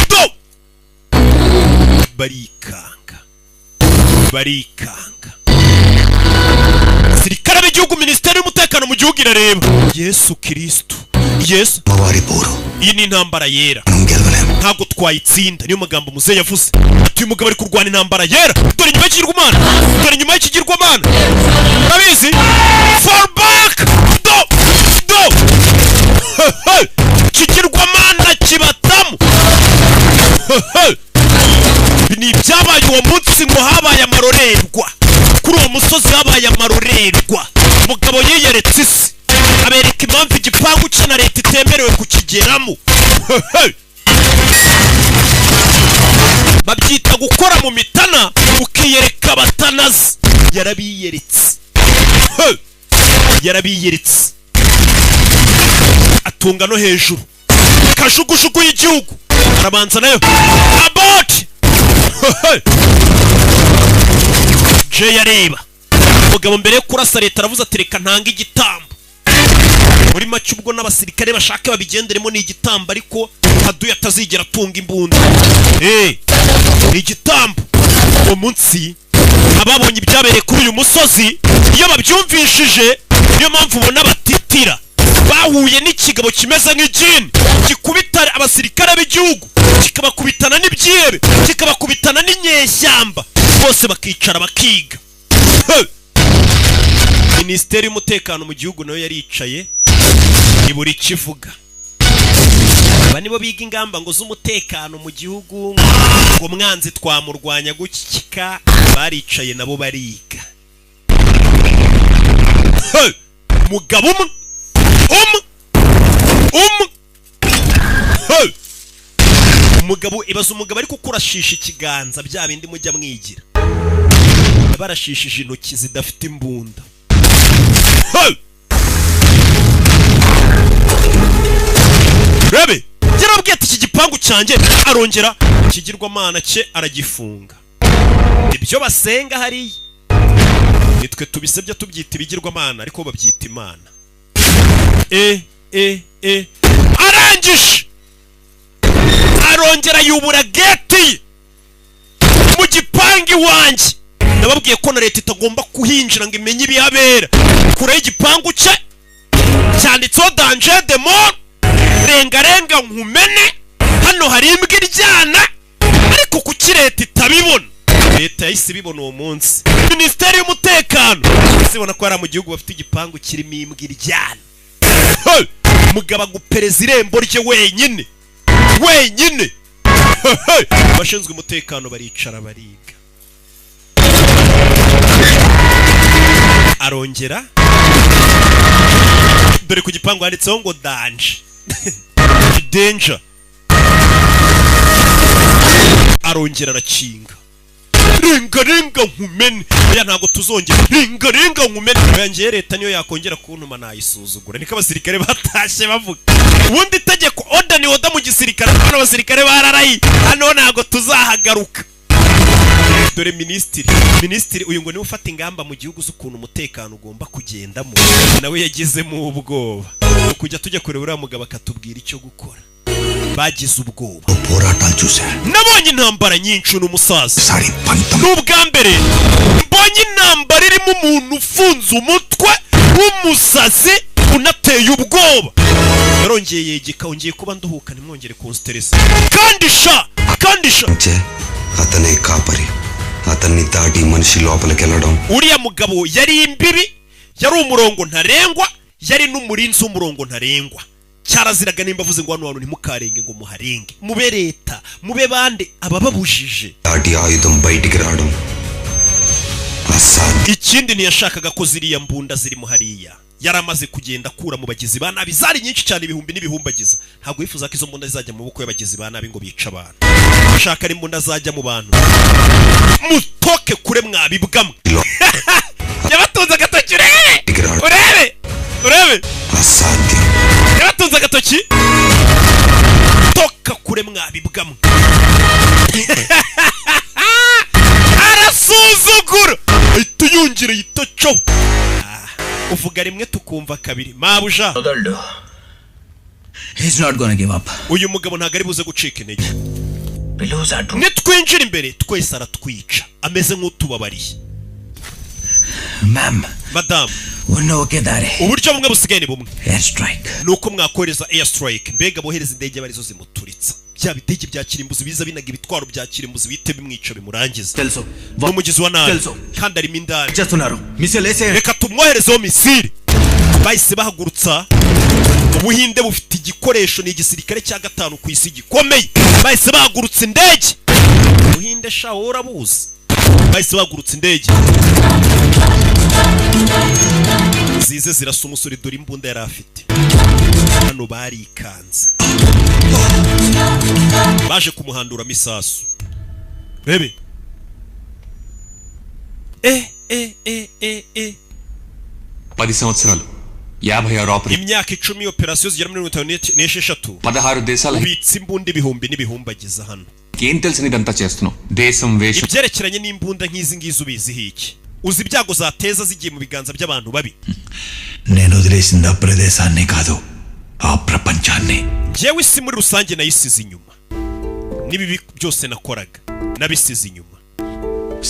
Do, barikanga, barikanga. Sirikare b'igihugu, minisiteri y'umutekano mu gihugu irareba. Yesu Kirisitu, Yesu! అమ్మవారి పోరు. Iyi ni intambara yera, ntabwo twayitsinda. Niyo magambo muzehe yavuze, ati uyu mugabo ari kurwana intambara yera. Dore inyuma y'ikigirwamana, dore inyuma y'ikigirwamana, urabizi. Habaye amarorerwa kuri uwo musozi, habaye amarorerwa. Umugabo yiyeretse isi, abereka impamvu igipangu cye na leta itemerewe kukigeramo. Babyita gukora mu mitana, ukiyereka abatanazi. Yarabiyeretse, yarabiyeretse, atunga no hejuru kajugujugu y'igihugu, arabanza nayo abort. Jay areba umugabo mbere yo kurasa leta, aravuze ati: "Reka ntanga igitambo." Muri make ubwo n'abasirikare bashaka babigenderemo, ni igitambo, ariko haduye atazigera atunga imbunda. Ni igitambo. Uwo munsi ababonye ibyabereye kuri uyu musozi, iyo babyumvishije, niyo mpamvu ubona batitira. Bahuye n'ikigabo kimeze nk'igini gikubita abasirikare b'igihugu, kikabakubitana n'ibyihebe, kikabakubitana n'inyeshyamba, bose bakicara bakiga. Minisiteri y'umutekano mu gihugu nayo yaricaye ibura ikivuga. Aba nibo biga ingamba ngo z'umutekano mu gihugu, ngo mwanzi twamurwanya gukika. Baricaye nabo bariga. Mugabo umwe umwe umwe. Umugabo, ibaza umugabo ariko kurashisha ikiganza, bya bindi mujya mwigira, barashishije intoki zidafite imbunda. Rebe yarabwiye ati: "Iki gipangu cyanjye." Arongera ikigirwamana cye aragifunga. Ibyo basenga hariya nitwe tubisebya tubyita ibigirwamana, ariko babyita imana. E e e, arangije arongera yubura gate mu gipangu iwanjye. Ndababwiye ko na leta itagomba kuhinjira ngo imenye ibihabera. Kure y'igipangu cye cyanditseho "danger de mort", renga renga nkumene, hano hari imbwa iryana. Ariko kuki leta itabibona? Leta yahise ibibona uwo munsi. Minisiteri y'umutekano ibona ko hari mu gihugu bafite igipangu kirimo imbwa iryana. Mugabo agupereza irembo rye wenyine wenyine. Abashinzwe umutekano baricara bariga. Arongera dore ku gipangu handitseho ngo "danger, danger". Arongera arakinga. Ringa ringa nkumene, oya ntabwo tuzongera, ringa ringa nkumene, oya. Ngiye leta niyo yakongera kuntuma nayisuzugura. Niko abasirikare batashye bavuga. Ubundi itegeko, order ni order mu gisirikare. Hano abasirikare bararayi, hano ntabwo tuzahagaruka. Dore minisitiri uyu ngo niwe ufata ingamba mu gihugu z'ukuntu umutekano ugomba kugendamo, nawe yagizemo ubwoba. Kujya tujya kureba uriya mugabo akatubwira icyo gukora, bagize ubwoba. Nabonye intambara nyinshi n'umusaza, ni ubwa mbere mbonye intambara irimo umuntu ufunze umutwe w'umusazi unateye ubwoba. Yarongeye yegeka: "Ongeye kuba nduhuka, ntimwongere kunsiteresa." Kandi sha, kandi sha. అతనే కాపరి అతన్ని దాటి మనిషి లోపలికెళ్ళడం Uriya mugabo yari imbibi, yari umurongo ntarengwa, yari n'umurinzi w'umurongo ntarengwa. Cyaraziraga nimba avuze ngo hano hantu ntimukarenge ngo muharenge, mube leta mube bande abababujije. దాటి ఆయుధం బయటికి రావడం అసాధ్యం. Ikindi, ntiyashakaga ko ziriya mbunda zirimo hariya yari amaze kugenda akura mu bagizi ba nabi, zari nyinshi cyane, ibihumbi n'ibihumbagiza. Ntabwo yifuza ko izo mbunda zizajya mu maboko y'abagizi ba nabi ngo bice abantu. Ashaka ari imbunda zajya mu bantu. Mutoke kure mwabibwamwe. Yabatunze agatoki, urebe urebe urebe. అసాధ్యం. Yabatunze agatoki: "Toka kure mwabibwamwe." Arasuzugura, ahita yongera yitacaho. Uvuga rimwe tukumva kabiri, mabuja. He's not gonna give up. Uyu mugabo ntabwo ari buze gucika intege. We lose our troops. Nitwinjira imbere twese aratwica, ameze nk'utubabariye. Ma'am, Madamu, ఉన్న ఒకే దారి uburyo bumwe busigaye ni bumwe, air strike. Ni uko mwakohereza air strike. Mbega bohereza indege aba arizo zimuturitsa, bya bidege bya kirimbuzi biza binaga ibitwaro bya kirimbuzi, bihite bimwica bimurangiza. తెలుసు. Ni umugizi wa nabi తెలుసు. Kandi arimo indani. చేస్తున్నారు missile వేసే. Reka tumwoherezeho missile. Bahise bahagurutsa. Ubuhinde bufite igikoresho, ni igisirikare cya gatanu ku isi gikomeye. Bahise bahagurutsa indege. Ubuhinde sha, wowe urabuzi. Bahise bagurutse indege zize zirasa umusore. Dore imbunda yari afite hano. Barikanze, baje kumuhanduramo isasu. Bebe eh eh eh eh eh. పది సంవత్సరాలు యాభై ఆరు operation Imyaka 10, operasiyo zigera muri 56. పదహారు దేశాల Ubitse imbunda ibihumbi n'ibihumbi ageza hano. ఏం తెలుసు ఇదంతా చేస్తున్నావు దేశం వేషం Ibyerekeranye n'imbunda nk'izi ngizi ubiziho iki? Uzi ibyago zateza zigiye mu biganza by'abantu babi? నేను వదిలేసింది ఆ ప్రదేశాన్ని కాదు ఆ ప్రపంచాన్ని. Njyewe isi muri rusange nayisize inyuma, n'ibibi byose nakoraga nabisize inyuma.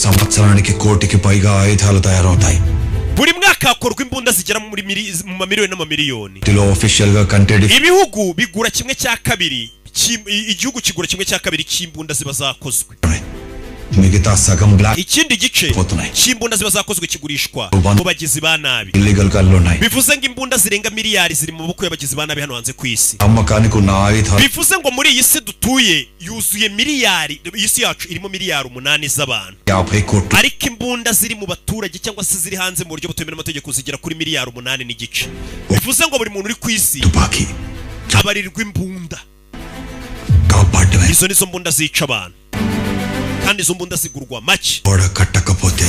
సంవత్సరానికి కోటికి పైగా ఆయుధాలు తయారవుతాయి. Buri mwaka hakorwa imbunda zigera mu mamiliyoni n'amamiliyoni. వీటిలో official గా కంటెడ్ Ibihugu bigura kimwe cya kabiri igihugu kigura kimwe cya kabiri cy'imbunda ziba zakozwe. మిగతా సగం black Ikindi gice పోతున్నాయి. cy'imbunda ziba zakozwe kigurishwa mu bagizi ba nabi. Illegal గన్లు ఉన్నాయి. Bivuze ngo imbunda zirenga miliyari ziri mu maboko y'abagizi ba nabi hano hanze ku isi. అమ్మకానికి ఉన్న ఆయుధాలు Bivuze ngo muri iyi si dutuye yuzuye miliyari, iyi si yacu irimo miliyari 8 z'abantu, యాభై కోట్లు. Ariko imbunda ziri mu baturage cyangwa se ziri hanze mu buryo butemewe n'amategeko zigera kuri miliyari 8.5. Bivuze ngo buri muntu uri ku isi తుపాకీ abarirwa imbunda. కాపాడటమే. Izo nizo mbunda zica abantu, kandi izo mbunda zigurwa make. గోడ కట్టకపోతే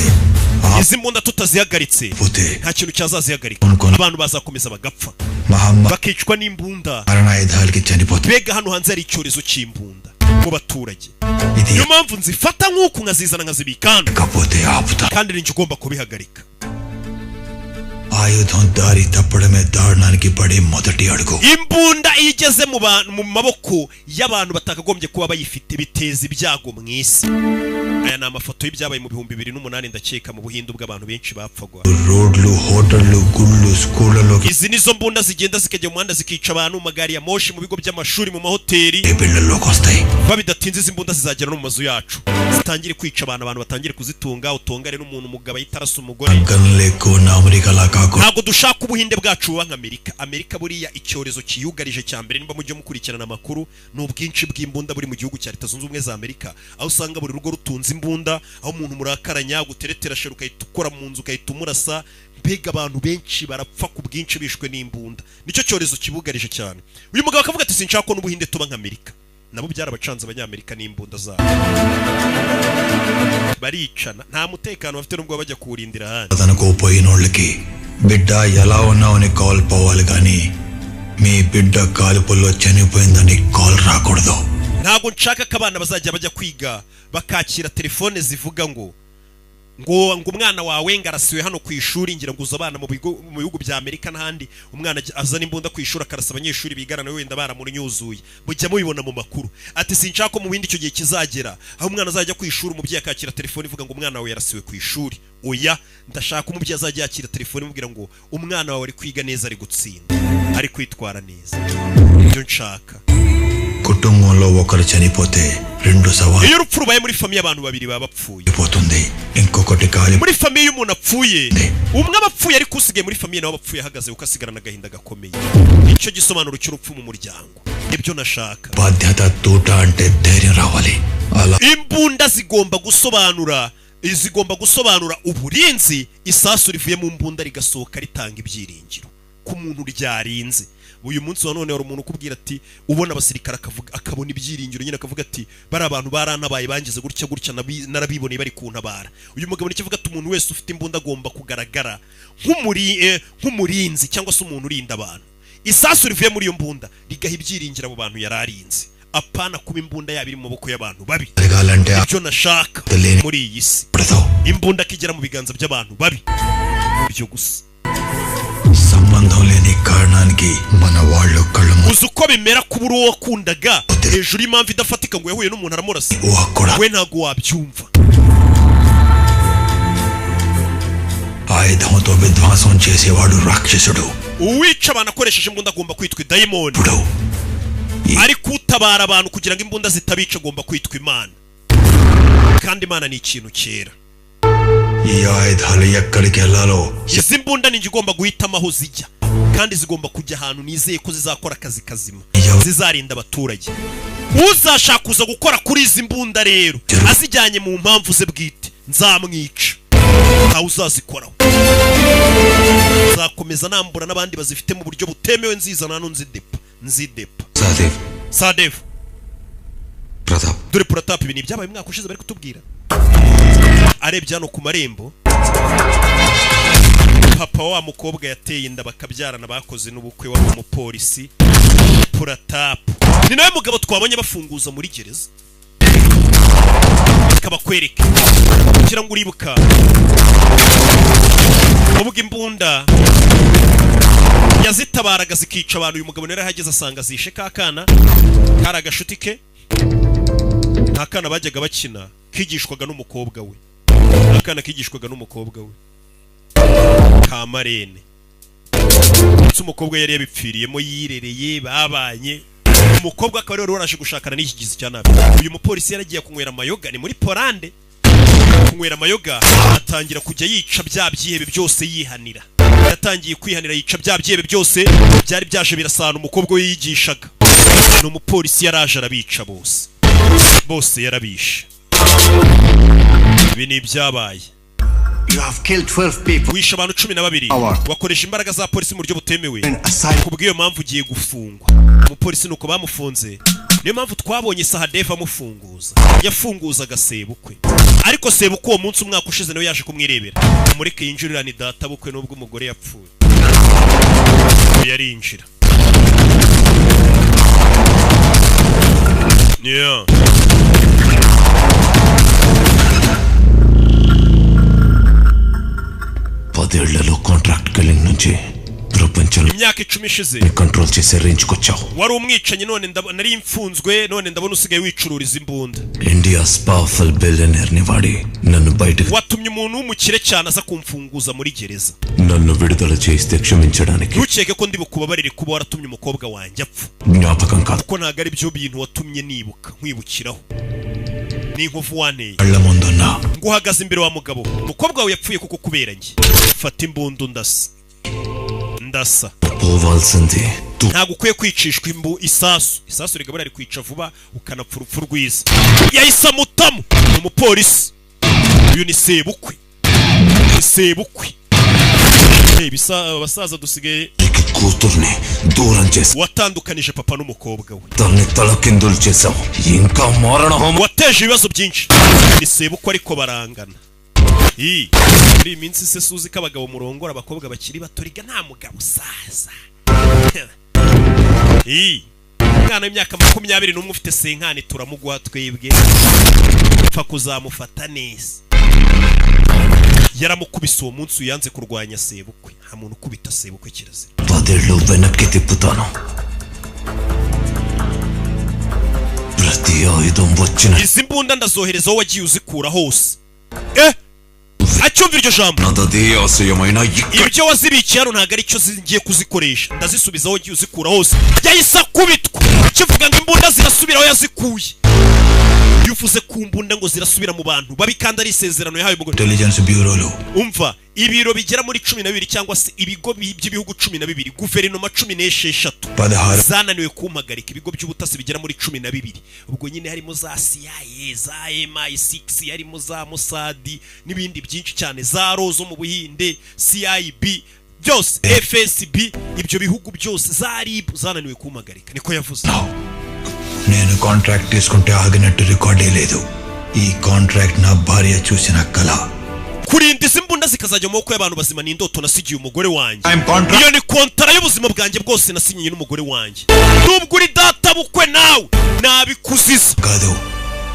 Izi mbunda tutazihagaritse, పోతే nta kintu cyazazihagarika. Abantu bazakomeza bagapfa, మహమ్మారి bakicwa n'imbunda. ఆయుధాలకి చనిపోతే Mbega hano hanze hari icyorezo cy'imbunda mu baturage. Niyo mpamvu nzifata nk'uku, nkazizana, nkazibika hano. లేకపోతే ఆపుతా. Kandi ninjye ugomba kubihagarika. ఆయుధం దారి తప్పడమే దారుణానికి పడే మొదటి అడుగు. Imbunda iyo igeze mu bantu, mu maboko y'abantu batakagombye kuba bayifite, biteza ibyago mu isi. Aya ni amafoto y'ibyabaye mu 2008, ndakeka mu Buhinde, ubwo abantu benshi bapfagwa. రోడ్లు హోటళ్లు గుళ్ళు స్కూళ్లలోకి Izi nizo mbunda zigenda zikajya mu muhanda, zikica abantu, mu magari ya moshi, mu bigo by'amashuri, mu mahoteli. ఇళ్లలోకి వస్తాయి. Vuba bidatinze izi mbunda zizagera no mu mazu yacu, zitangire kwica abantu, abantu batangire kuzitunga, utongane n'umuntu, umugabo ahita arasa umugore. గన్లు ఎక్కువ ఉన్న అమెరికాలా కాకుండా Ntabwo dushaka Ubuhinde bwacu buba nka Amerika. Amerika buriya icyorezo kiyugarije cya mbere, niba mujye mukurikirana amakuru, ni ubwinshi bw'imbunda buri mu gihugu cya Leta Zunze Ubumwe za Amerika, aho usanga buri rugo rutunze imbunda, aho umuntu murakaranya guteretera sheri ugahita ukora mu nzu ugahita umurasa. Mbega abantu benshi barapfa ku bwinshi bishwe n'imbunda, nicyo cyorezo kibugarije cyane. Uyu mugabo akavuga ati sinshaka ko n'Ubuhinde tuba nka Amerika. Nabo byarabacanze, Abanyamerika n'imbunda zabo, baricana, nta mutekano bafite nubwo bajya kuwurindira ahandi. తనకు పోయినోళ్ళకి బిడ్డ ఎలా ఉన్నావని కాల్ పోవాలి కానీ మీ బిడ్డ కాలుపుల్లో చనిపోయిందని కాల్ రాకూడదు. Ntabwo nshaka ko abana bazajya bajya kwiga bakakira telefone zivuga ngo umwana wawe ngo arasiwe hano ku ishuri. Ngira ngo uzi abana mu bigo, mu bihugu bya Amerika n'ahandi, umwana azana imbunda ku ishuri akarasa abanyeshuri bigana nawe, wenda baramunyuzuye, mujya mubibona mu makuru. Ati sinshaka ko mu bindi icyo gihe kizagera aho umwana azajya ku ishuri, umubyeyi akakira telefone ivuga ngo umwana wawe yarasiwe ku ishuri. Oya, ndashaka umubyeyi azajya yakira telefone imubwira ngo umwana wawe ari kwiga neza, ari gutsinda, ari kwitwara neza. Ibyo nshaka. కుటుంబంలో ఒకరు చనిపోతే రెండు సవాలు Iyo urupfu rubaye muri famille, abantu babiri baba bapfuye. పోతుంది ఇంకొకటి కాలి Muri famille iyo umuntu apfuye, umwe aba apfuye, ariko usigaye muri famille nawe aba apfuye ahagaze, kuko asigarana agahinda gakomeye. Nicyo gisobanuro cy'urupfu mu muryango, nibyo nashaka. బాధ్యత తూట అంటే ధైర్యం రావాలి అలా Imbunda zigomba gusobanura uburinzi. Isasu rivuye mu mbunda rigasohoka ritanga ibyiringiro ku muntu ryarinze. Uyu munsi wa none hari umuntu ukubwira ati ubona abasirikare akavuga, akabona ibyiringiro nyine, akavuga ati bari abantu barantabaye, bangize gutya gutya, narabiboneye bari kuntabara. Uyu mugabo nicyo avuga ati umuntu wese ufite imbunda agomba kugaragara nk'umurinzi cyangwa se umuntu urinda abantu. Isasu rivuye muri iyo mbunda rigaha ibyiringiro abo bantu yari arinze, apana kuba imbunda yaba iri mu maboko y'abantu babi. జరగాలంటే Ibyo nashaka muri iyi si, imbunda akigera mu biganza by'abantu babi, ibyo gusa. సంబంధం లేని కారణానికి మన వాళ్ళు కళ్ళు Uzi uko bimera kuba uri uwo wakundaga hejuru y'impamvu idafatika ngo yahuye n'umuntu aramurasa? wakora We ntabwo wabyumva. ఆయుధంతో విధ్వంసం చేసేవాడు రాక్షసుడు. Uwica abantu akoresheje imbunda agomba kwitwa idayimoni, ariko utabara abantu kugira ngo imbunda zitabica agomba kwitwa Imana, kandi Imana ni ikintu cyera. ఈ ఆయుధాలు ఎక్కడికి వెళ్ళాలో Izi mbunda ni njye ugomba guhitamo aho zijya, kandi zigomba kujya ahantu nizeye ko zizakora akazi kazima, zizarinda abaturage. Uzashaka kuza gukora kuri izi mbunda rero azijyanye mu mpamvu ze bwite, Nzamwica, ntawe uzazikoraho. Nzakomeza nambura n'abandi bazifite mu buryo butemewe, nzizana hano, nzidepa, nzidepa. Sahadev. Sadev. Pratap. Dore Pratap, ibi ni ibyabaye umwaka ushize bari kutubwira. Arebye hano ku marembo, papa wa mukobwa yateye inda bakabyarana, bakoze n'ubukwe, wari umupolisi Pratap. Ni nawe mugabo twabonye bafunguza muri gereza. Kabakwereke kugira ngo uribuka ubwo imbunda yazitabaraga zikica abantu. Uyu mugabo rero ahageze asanga zishe ka kana kari agashuti ke, nta kana bajyaga bakina, kigishwaga n'umukobwa we, akana kigishwaga n'umukobwa we ka marene. Ndetse umukobwa yari yabipfiriyemo, yirereye, babanye. Umukobwa akaba rero waraje gushakana n'iki gizi cya nabi. Uyu mupolisi yaragiye kunywera amayoga, ni muri Polande, kunywera amayoga atangira kujya yica bya byihebe byose yihanira. Yatangiye kwihanira, yica bya byihebe byose byari byaje birasana umukobwa we yigishaga. Ni umupolisi, yaraje arabica bose, bose yarabishe. Ibi ni ibyabaye. You have killed 12 people. Wishe abantu 12. Our. Wakoresha imbaraga za polisi mu buryo butemewe. Aside. Ku bw'iyo mpamvu ugiye gufungwa. Umupolisi nuko bamufunze. Niyo mpamvu twabonye Sahadeva amufunguza, yafunguzaga sebukwe. Ariko sebukwe uwo munsi umwaka ushize nawe yaje kumwirebera. Umureke yinjirira, ni data bukwe nubwo umugore yapfuye. Yarinjira, yeah. పదేళ్లలో contract killing నుంచి ప్రపంచంలో Imyaka 10 ishize control చేసే రేంజ్కి వచ్చావు. Wari umwicanyi, none nari mfunzwe, none ndabona usigaye wicururiza imbunda. India's powerful billionaire ని వాడి నన్ను బయటకు Watumye umuntu w'umukire cyane aza kumfunguza muri gereza. నన్ను విడుదల చేస్తే క్షమించడానికి Ntukeke ko ndi bukubabarire kuba waratumye umukobwa wanjye apfa, జ్ఞాపకం కాదు. Kuko ntabwo ari byo bintu watumye nibuka nkwibukiraho, ni inkovu wanteye. కళ్ళ ముందున్న Nguhagaze imbere wa mugabo, umukobwa wawe yapfuye kuko kubera njye. Fata imbundu, ndasa, ndasa. పోవాల్సింది Ntabwo ukwiye kwicishwa imbu isasu. Isasu rigabura rikwica vuba, ukanapfa urupfu rwiza. Yahise amutamo. Ni umupolisi uyu, ni sebukwe, ni sebukwe. Reba abasaza dusigaye. కూతుర్ని దూరం చేసి Watandukanije papa n'umukobwa we. తల్ని తలకిందులు చేశావు ఇంకా మారణ హోమం Wateje ibibazo byinshi. Ni sebukwe ariko barangana. Ii, muri iyi minsi se suzi ko abagabo murongora abakobwa bakiri bato? Riga nta mugabo usaza. Ii, umwana w'imyaka 21 ufite senkani turamuguha twebwe, pfa kuzamufata neza. Yaramukubise uwo munsi uyanze kurwanya sebukwe. Nta muntu ukubita sebukwe, kirazira. పదేళ్ళు వెనక్కి తిప్పుతాను ప్రతి ఆయుధం వచ్చిన Izi mbunda ndazohereza aho wagiye uzikura hose. Acyumva iryo jambo, నాదదే ఆశయమైన ibyo wazibikiye hano ntabwo aricyo ngiye kuzikoresha, ndazisubiza aho wagiye uzikura hose. Yahise akubitwa kivuga ngo imbunda zirasubira aho yazikuye. Iyo uvuze ku mbunda ngo zirasubira mu bantu babi, kandi ari isezerano yahawe umugore. Intelligence బ్యూరోలు Umva, ibiro bigera muri 12 cyangwa se ibigo by'ibihugu 12, guverinoma 16 16 zananiwe kumpagarika. Ibigo by'ubutasi bigera muri 12, ubwo nyine harimo za CIA, za MI6, harimo za Mossad n'ibindi byinshi cyane, za RO zo mu Buhinde, CIB byose, FSB, ibyo bihugu byose, za RIB, zananiwe kumpagarika, niko yavuze. నేను కాంట్రాక్ట్ తీసుకుంటే ఆగినట్టు రికార్డే లేదు. ఈ కాంట్రాక్ట్ నా భార్య చూసిన కల. Kurinda izi mbunda zikazajya mu maboko y'abantu bazima ni indoto nasigiye umugore wanjye. I'm contract- Iyo ni kontara y'ubuzima bwanjye bwose nasinyiye n'umugore wanjye. Nubwo uri data bukwe nawe nabikuziza. కాదు,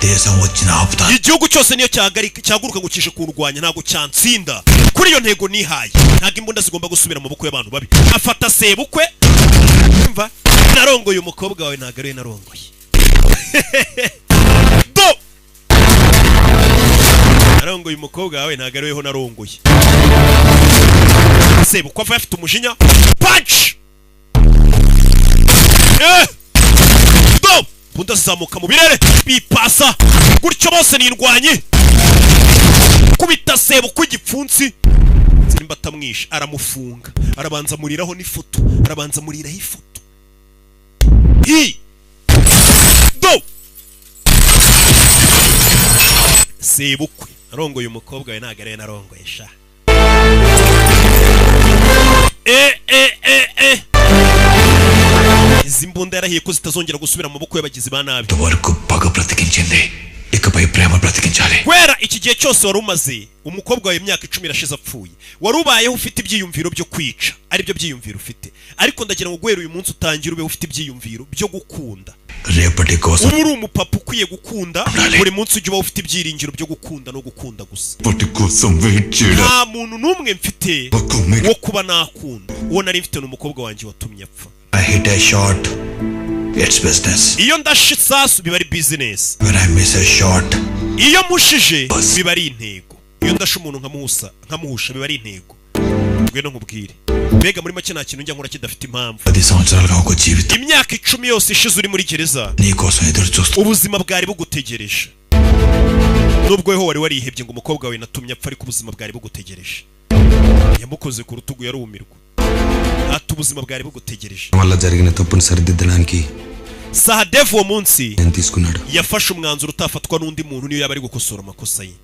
దేశం వచ్చిన ఆపుతా. Igihugu cyose niyo cyahaguruka ngo kije kurwanya, ntabwo cyansinda kuri iyo ntego nihaye. Ntabwo imbunda zigomba gusubira mu maboko y'abantu babi. Afata sebukwe, umva, narongoye umukobwa wawe, ntabwo ariwe narongoye. Do narongoye umukobwa wawe, ntabwo ariweho narongoye. Sebukwe ava afite umujinya, punch. Do imbunda zizamuka mu birere bipasa gutyo, bose ni indwanyi. Kubita sebukwe igipfunsi, nimba atamwishe aramufunga, arabanza amuriraho n'ifoto, arabanza amuriraho ifoto. Hi do sebukwe Narongoye umukobwa we, ntabwo ariwe narongoye sha. E izi mbunda yarahiye ko zitazongera gusubira mu maboko y'abagizi ba nabi. వరకు పగ బ్రతికించింది ఇకపై ప్రేమ బ్రతికించాలి. Kubera iki gihe cyose wari umaze umukobwa wawe imyaka 10 irashize apfuye, wari ubayeho ufite ibyiyumviro byo kwica, aribyo byiyumviro ufite, ariko ndagira ngo guhera uyu munsi utangire ube ufite ibyiyumviro byo gukunda. రేపటి కోసం Uba uri umupapa ukwiye gukunda, buri munsi ujye uba ufite ibyiringiro byo gukunda no gukunda gusa. రేపటి కోసం వెయిట్ చేయడం Nta muntu n'umwe mfite wo kuba nakunda, uwo nari mfite ni umukobwa wanjye watumye apfa. I hit a shot, it's business. Iyo ndashe isasu biba ari business. When I miss a shot, Iyo mushije biba ari intego. Iyo ndashe umuntu nkamuhusa nkamuhusha biba ari intego. Ngwino nkubwire, mbega muri make nta kintu njya nkora kidafite impamvu. 10 సంవత్సరాలుగా ఒక జీవితం Imyaka 10 yose ishize uri muri gereza, నీ కోసం ఎదురు చూస్తూ ubuzima bwari bugutegereje. Nubwo weho wari warihebye ngo umukobwa wawe natumye apfa, ariko ubuzima bwari bugutegereje. Yamukoze ku rutugu yarumirwa, ati ubuzima bwari bugutegereje. వల్ల జరిగిన తప్పును సరిదిద్దడానికి Sahadev uwo munsi నేను తీసుకున్నాడు. Yafashe umwanzuro utafatwa n'undi muntu niyo yaba ari gukosora amakosa ye.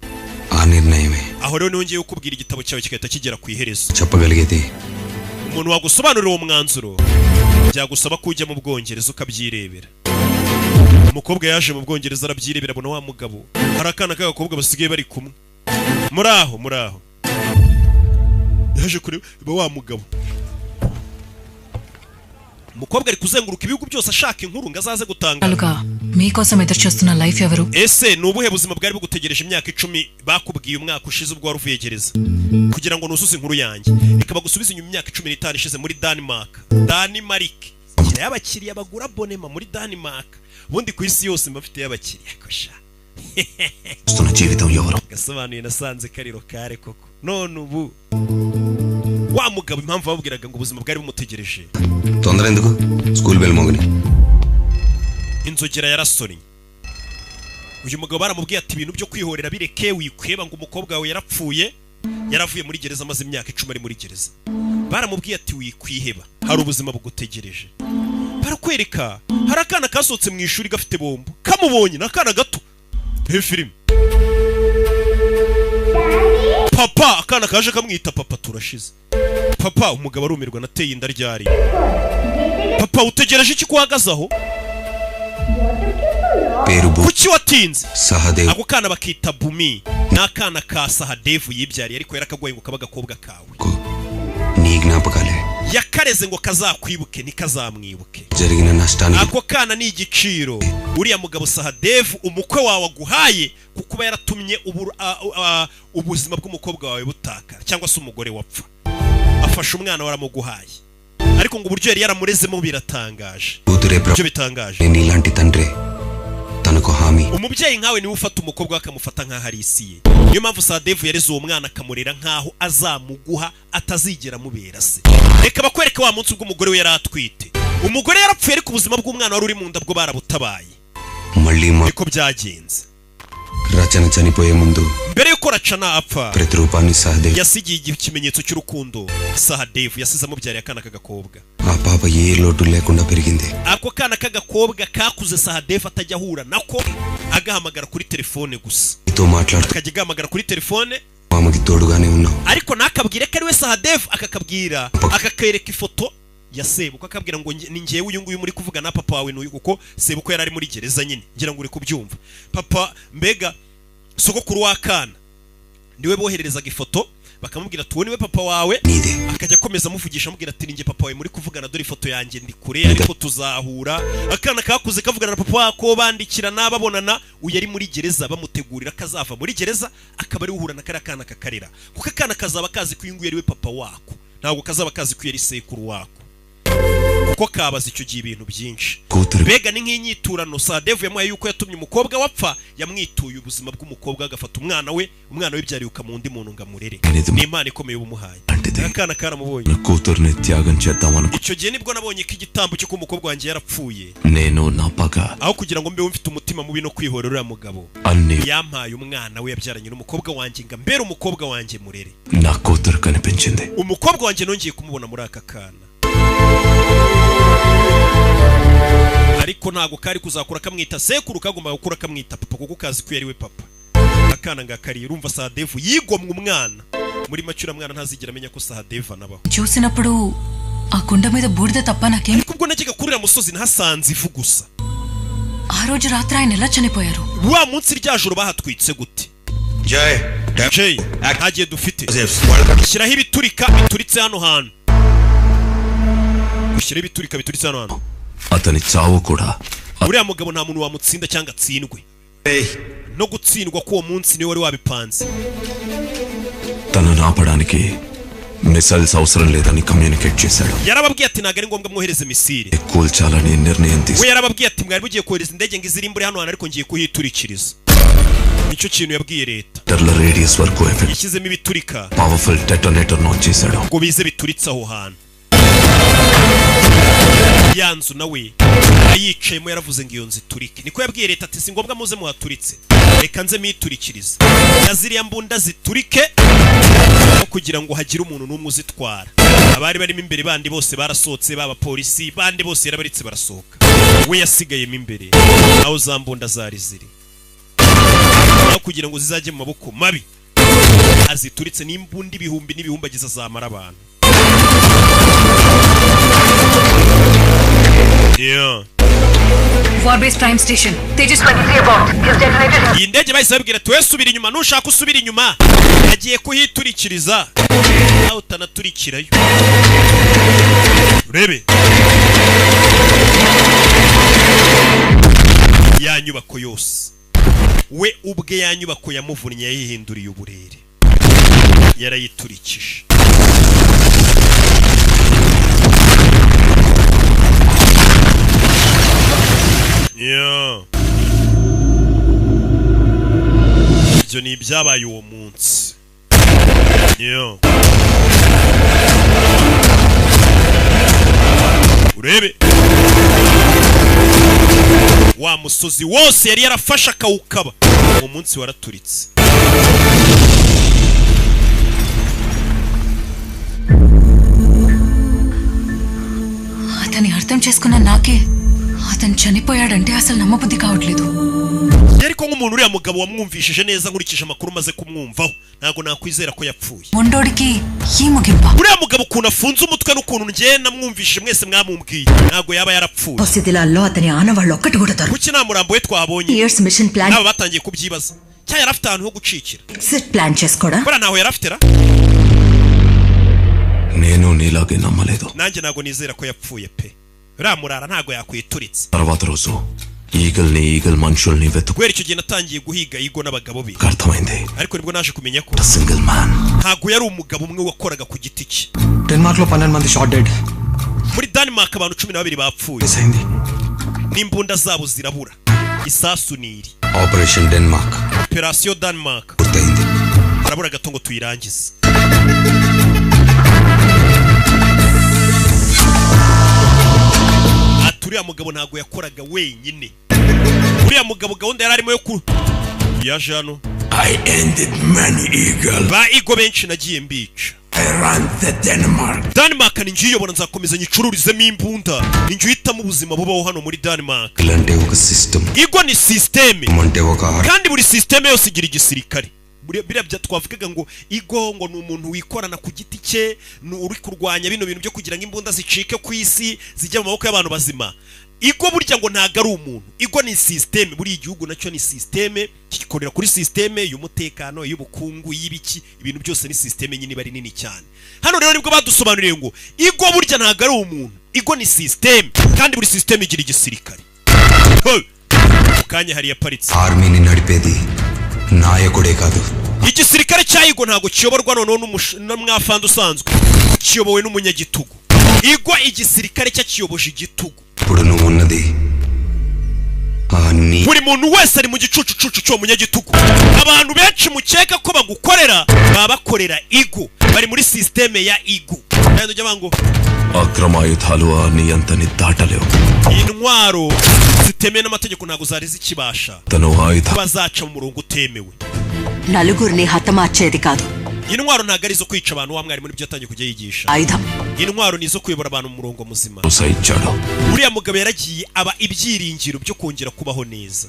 ఆ నిర్ణయమే Aho rero niho ngiye kukubwira igitabo cyawe kigahita kigera ku iherezo. చెప్పగలిగేది Umuntu wagusobanurira uwo mwanzuro byagusaba ko ujya mu Bwongereza ukabyirebera. Umukobwa yaje mu Bwongereza arabyirebera, abona wa mugabo hari akana k'agakobwa basigaye bari kumwe. Muri aho muri aho yaje kureba wa mugabo. Umukobwa ari kuzenguruka ibihugu byose ashaka inkuru ngo azaze gutanga. లుగా మీకోసం ఎదురు చూస్తున్న లైఫ్ ఎవరు? Ese ni ubuhe buzima bwari bugutegereje imyaka 10 bakubwiye umwaka ushize ubwo wari uvuye gereza, kugira ngo nuzuze inkuru yanjye ikaba gusubiza inyuma imyaka 15 ishize muri Denmark? Denmark ngira y'abakiriya bagura abonema muri Denmark, ubundi ku isi yose mba mfite y'abakiriya kosha. వస్తున్న జీవితం ఎవరు Gasobanuye nasanze kariro kare koko. None ubu wa mugabo impamvu babwiraga ngo ubuzima bwari bumutegereje. తొందర ఎందుకు school bell మోగని. Inzogera yarasonnye. Uyu mugabo baramubwiye ati ibintu byo kwihorera bireke, wikweba ngo umukobwa wawe yarapfuye, yaravuye muri gereza amaze imyaka 10 ari muri gereza. Baramubwiye ati wikwiheba, hari ubuzima bugutegereje. Barakwereka hari akana kasohotse mu ishuri gafite bombo, kamubonye ni akana gato. Reba filime papa, akana kaje kamwita papa, turashize papa. Umugabo arumirwa, nateye inda ryari papa? Utegereje iki ko uhagaze aho? పేరు భూ Kuki watinze? Sahadev. Ako kana bakita Bumi, ni akana ka Sahadevu yibyariye, ariko yarakagwaye ngo kaba agakobwa kawe. నీ జ్ఞాపకాలే. Yakareze ngo kazakwibuke, ntikazamwibuke. జరిగిన నష్టానికి Ako kana ni igiciro uriya mugabo Sahadevu umukwe wawe aguhaye, kuko uba yaratumye ubuzima bw'umukobwa wawe butakara cyangwa se umugore wapfa. Afashe umwana waramuguhaye, ariko ngo uburyo yari yaramurezemo biratangaje. కూతురే Ibyo bitangaje. నేను ఇలాంటి తండ్రి తనకు హామీ. Umubyeyi nkawe niwe ufata umukobwa we akamufata nk'aho ari isi ye. Niyo mpamvu Sadevu yareze uwo mwana akamurera nk'aho azamuguha, atazigera amubera se. Reka bakwereke wa munsi ubwo umugore we yari atwite. Umugore yarapfuye, ariko ubuzima bw'umwana wari uri mu nda bwo barabutabaye. మళ్ళీ మా Niko byagenze. రచన చనిపోయే ముందు Mbere yuko Racana apfa, ప్రతిరూపాన్ని Sahadev yasigiye ikimenyetso cy'urukundo Sahadevu yasize amubyariye akana k'agakobwa. ఆ పాప ఏ లోటు లేకుండా పెరిగింది. Ako kana k'agakobwa kakuze Sahadevu atajya ahura nako, agahamagara kuri telefone gusa. నీతో మాట్లాడుతూ Akajya agahamagara kuri telefone, ఆమెకి తోడుగానే ఉన్నావు. Ariko ntakabwire ko ari we Sahadevu, akakabwira akakereka ifoto ya sebukwe, akabwira ngo ni njyewe uyu nguyu muri kuvuga na papa wawe n'uyu, kuko sebukwe yari ari muri gereza nyine. Ngira ngo uri kubyumva papa, mbega sogokuru w'akana niwe bohererezaga ifoto bakamubwira ati uwo niwe papa wawe. Akajya akomeza amuvugisha amubwira ati ninjye papa wawe muri kuvugana, dore ifoto yanjye, ndi kure ariko tuzahura. Akana kakuze kavugana na papa wako, bandikirana, babonana. Uyu ari muri gereza, bamutegurira kazava muri gereza akaba ari uhura na kariya kana kakarera, kuko akana kazaba kazi ko uyu nguyu ari we papa wako, ntabwo kazaba kazi ko yari sekuru wako, kuko kabaza icyo gihe ibintu byinshi. కూతురు Mbega ni nk'inyiturano Sadevu yamuhaye yuko yatumye umukobwa wapfa. Yamwituye ubuzima bw'umukobwa, agafata umwana we, umwana we byariruka mu undi muntu ngo amurere. Ni Imana ikomeye ubumuhaye, akana karamubonye. నా కూతుర్ని త్యాగం చేద్దామనుకు Icyo gihe nibwo nabonye ko igitambo cy'uko umukobwa wanjye yarapfuye, నేను నా పగ aho kugira ngo mbeho mfite umutima mubi no kwihorera uriya mugabo, అన్ని yampaye umwana we yabyaranye n'umukobwa wanjye ngo ambere umukobwa wanjye murere. నా కూతురు కనిపించింది. Umukobwa wanjye nongeye kumubona muri aka kana, ariko ntabwo kari kuzakura kamwita sekuru, kagombaga gukura kamwita papa, kuko kazi ko yari we papa. Akana ngakariye urumva Sahadevu yigomwa umwana muri make uriya mwana ntazigera amenya ko Sahadevu anabaho. చూసినప్పుడు ఆ కుండ మీద బూడిద తప్ప నాకేం Ariko ubwo najyaga kuri uriya musozi nahasanze ivu gusa. ఆ రోజు రాత్రి ఆయన ఎలా చనిపోయారు? Wa munsi rya joro bahatwitse gute? Jai Jay, ntagiye dufite, shyiraho ibiturika bituritse hano hantu, ushyiraho ibiturika bituritse hano hantu. అతని చావు కూడా Uriya mugabo nta muntu wamutsinda cyangwa atsindwe, no gutsindwa k'uwo munsi niwe wari wabipanze. తనను ఆపడానికి మిసైల్స్ అవసరం లేదని కమ్యూనికేట్ చేశాడు. Yarababwiye ati ntabwo ari ngombwa mwohereze misile. కూల్చాలని నిర్ణయం We తీసుకు yarababwiye ati mwari mugiye kohereza indege ngo izirimbure hano hantu, ariko ngiye kuhiturikiriza. Nicyo kintu yabwiye leta. Radius వరకు effect Yashyizemo ibiturika powerful detonator launch చేశాడు. Ngo bize bituritse aho hantu. Ya nzu nawe ayicayemo yaravuze ngo iyo nzu iturike, niko yabwiye leta ati si ngombwa muze muhaturitse, reka nze miturikirize na ziriya mbunda ziturike, aho kugira ngo hagire umuntu n'umwe uzitwara. Abari barimo imbere bandi bose barasohotse, baba polisi bandi bose yarabaritse barasohoka, we yasigayemo imbere aho za mbunda zari ziri, aho kugira ngo zizajye mu maboko mabi azituritse n'imbunda ibihumbi n'ibihumbi agize azamara abantu. Yeah. Warbase prime station Tejas. Iyi ndege bahise babwira tuwe subira inyuma, nushaka usubira inyuma, agiye kuhiturikiriza nawe utanaturikirayo urebe ya nyubako yose. We ubwe ya nyubako yamuvunnye yayihinduriye uburere, yarayiturikije. Yeah. Ibyo ni ibyabaye uwo munsi. Yeah. Urebe wa musozi wose yari yarafashe akawukaba, uwo munsi waraturitse. అతన్ని అర్థం చేసుకున్న నాకే అతను చనిపోయాడంటే అసలు నమ్మబుద్ధి కావట్లేదు. Ariko nk'umuntu uriya mugabo wamwumvishije neza, nkurikije amakuru maze kumwumvaho, ntabwo nakwizera ko yapfuye. మొండోడికి ఈ ముగింపా? Uriya mugabo ukuntu afunze umutwe n'ukuntu njye namwumvishije mwese mwamumbwiye, ntabwo yaba yarapfuye. శిథిలాల్లో అతని ఆనవాళ్ళు ఒక్కటి కూడా దొరకదు. Kuki nta murambo we twabonye? Years mission plan Nabo batangiye kubyibaza, cyangwa yari afite ahantu ho gucikira? Exit plan చేసుకోడా? Buriya ntaho yari afite ra? నేను నీలాగే నమ్మలేదు. Nanjye ntabwo nizera ko yapfuye pe, uriya murara ntabwo yakwituritse. తర్వాత రోజు ఈగల్ని ఈగల్ మనుషుల్ని వెతుకు Guhera icyo gihe natangiye guhiga Igo n'abagabo be. అర్థమైంది. Ariko nibwo naje kumenya ko single man. Ntabwo yari umugabo umwe wakoraga ku giti cye. Denmark లో 12 మంది short dead. Muri Denmark abantu 12 bapfuye miss అయింది. N'imbunda zabo zirabura, isasu niri. Operation Denmark Operation Denmark పూర్తయింది. Harabura gato ngo tuyirangize. Ati uriya mugabo ntabwo yakoraga wenyine, uriya mugabo gahunda yari arimo yo ku yaje hano. I ended many eagle. Ba Igo benshi nagiye mbica. I ran the Denmark. Denmark ni ngiye uyobora, nzakomeza nyicururizemo imbunda, ni njye uhitamo ubuzima bubaho hano muri Denmark. అంటే ఒక system. Igo ni système అంటే ఒక kandi buri système yose igira igisirikare. Biriya bya twavugaga ngo Igo ngo ni umuntu wikorana ku giti cye, ni uri kurwanya bino bintu byo kugira ngo imbunda zicike ku isi zijye mu maboko y'abantu bazima. Igo burya ngo ntago ari umuntu, Igo ni système. Buri igihugu nacyo ni système, kikorera kuri système y'umutekano, y'ubukungu, y'ibiki, ibintu byose ni système nyine iba ari nini cyane. Hano rero nibwo badusobanuriye ngo Igo burya ntago ari umuntu, Igo ni système kandi buri système igira igisirikare. Hey! Mu kanya hari yaparitse. ఆర్మీని నడిపేది నాయకుడే కాదు. Igisirikare cya Igo ntabwo kiyoborwa noneho n'umwafandi usanzwe, kiyobowe n'umunyagitugu. Igo igisirikare cye kiyoboje igitugu. ఇప్పుడు నువ్వు ఉన్నది ఆ నీ Buri muntu wese ari mu gicucucucu cy'uwo munyagitugu. Abantu benshi mukeka ko bagukorera baba bakorera Igo, bari muri système ya Igo. Kandi ujya ngo అక్రమాయుధాలు ఆ నియంతని దాటలేవు. Intwaro zitemewe n'amategeko ntabwo zari zikibasha తను ఆయుధ bazaca mu murongo utemewe. నలుగురిని హతమార్చేది కాదు Intwaro ntabwo ari izo kwica abantu, wa mwarimu nibyo yatangiye kujya yigisha. ఆయుధం. Intwaro ni izo kuyobora abantu mu murongo muzima. ఇచ్చాడు. Uriya mugabo yaragiye aba ibyiringiro byo kongera kubaho neza.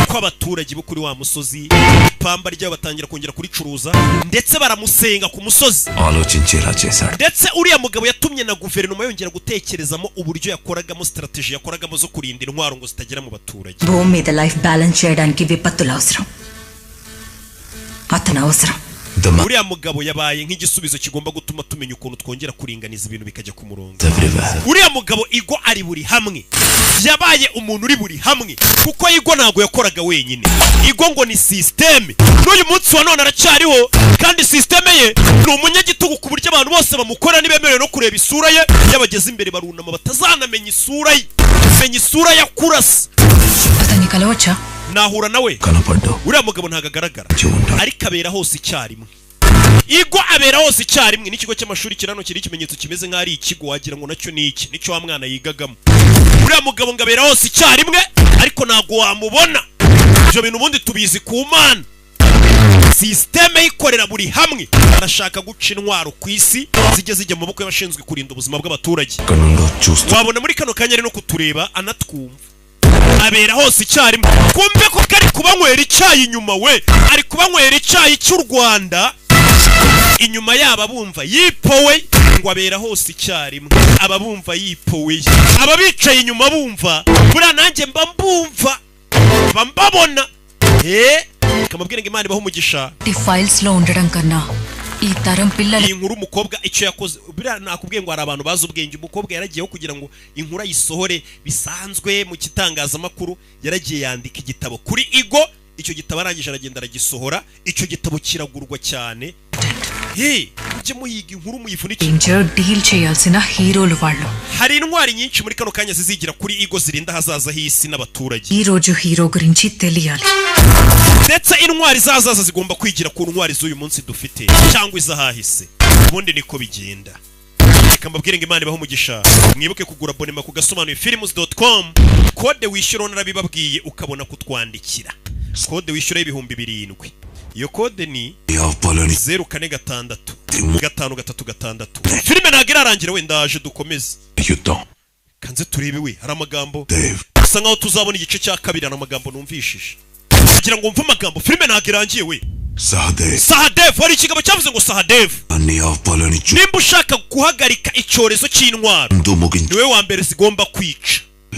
Ko abaturage bo kuri wa musozi ipamba ryabo batangira kongera kuricuruza, ndetse baramusenga ku musozi. ఆలోచించేలా చేశాడు. Ndetse uriya mugabo yatumye na guverinoma yongera gutekerezamo uburyo yakoragamo, strategy yakoragamo zo kurinda intwaro ngo zitagera mu baturage. భూమి మీద life balance చేయడానికి విపత్తులు అవసరం, అతను అవసరం. Uriya mugabo yabaye nk'igisubizo kigomba gutuma tumenya ukuntu twongera kuringaniza ibintu bikajya ku murongo. Everywhere. Uriya mugabo Igo ari buri hamwe, yabaye umuntu uri buri hamwe, kuko Igo ntabwo yakoraga wenyine. Igo ngo ni sisiteme, n'uyu munsi wa none aracyariho, kandi sisiteme ye ni umunyagitugu ku buryo abantu bose bamukorera ntibemerewe no kureba isura ye. Iyo bageze imbere barunama batazanamenya isura ye, menya isura ya kurasa. అతన్ని కలవచ్చా? Nahura nawe? కనపడ్డు. Uriya mugabo ntabwo agaragara, ariko abera hose icyarimwe. Igo abera hose icyarimwe. N'ikigo cy'amashuri kirano kiri ikimenyetso kimeze nk'aho ari ikigo, wagira ngo nacyo ni iki, nicyo wa mwana yigagamo. Uriya mugabo ngo abera hose icyarimwe, ariko ntabwo wamubona. Ibyo bintu ubundi tubizi ku Mana. Sisiteme yikorera buri hamwe, arashaka guca intwaro ku isi zijya zijya mu maboko y'abashinzwe kurinda ubuzima bw'abaturage. ఇక్కడ నుండో చూస్తూ Wabona muri kano kanya ari no kutureba anatwumva. Abera hose icyarimwe. Kumve ko kari kubanywera icyayi inyuma, we ari kubanywera icyayi cy'u Rwanda inyuma yabo abumva yipowe. Ngo abera hose icyarimwe, aba bumva yipowe, aba bicaye inyuma bumva. Buriya nanjye mba mbumva, mba mbabona. Kamabwire ngo Imana ibahe umugisha. Files లో ఉండడం కన్నా ఈ తరం పిల్లల Iyi nkuru umukobwa icyo yakoze, buriya nakubwiye ngo hari abantu bazi ubwenge. Umukobwa yaragiyeho kugira ngo inkuru ayisohore bisanzwe mu kitangazamakuru, yaragiye yandika igitabo kuri Igo. Icyo gitabo arangije aragenda aragisohora, icyo gitabo kiragurwa cyane. He, mujye muyiga inkuru muyivunike. Danger deal చేయాల్సిన హీరోలు వాళ్ళు. Hari intwari nyinshi muri kano kanya zizigira kuri Igo, zirinda ahazaza h'isi n'abaturage. ఈ రోజు హీరో గురించి తెలియాలి. Ndetse intwari z'ahazaza zigomba kwigira ku ntwari z'uyu munsi dufite cyangwa iz'ahahise. Ubundi niko bigenda. Reka mbabwire ngo Imana ibahe umugisha. Mwibuke kugura abonnement ku gasobanuye films.com. Kode wishyura narabibabwiye, ukabona kutwandikira. Kode wishyura 7000, iyo kode ni అవ్వాలని 0466 536. Filime ntabwo irarangira, wenda ndaje dukomeze. యుద్ధం. Kanze turebe we, hari amagambo Dave. bisa nkaho tuzabona igice cya kabiri. Hari amagambo numvishije, kugira ngo wumve amagambo, filime ntabwo irangiye we. Sahadev. Sahadev, hari ikigabo cyavuze ngo Sahadev, అన్ని అవ్వాలని nimba ushaka guhagarika icyorezo cy'intwaro, చూందు ముగించు. niwe wa mbere zigomba kwica.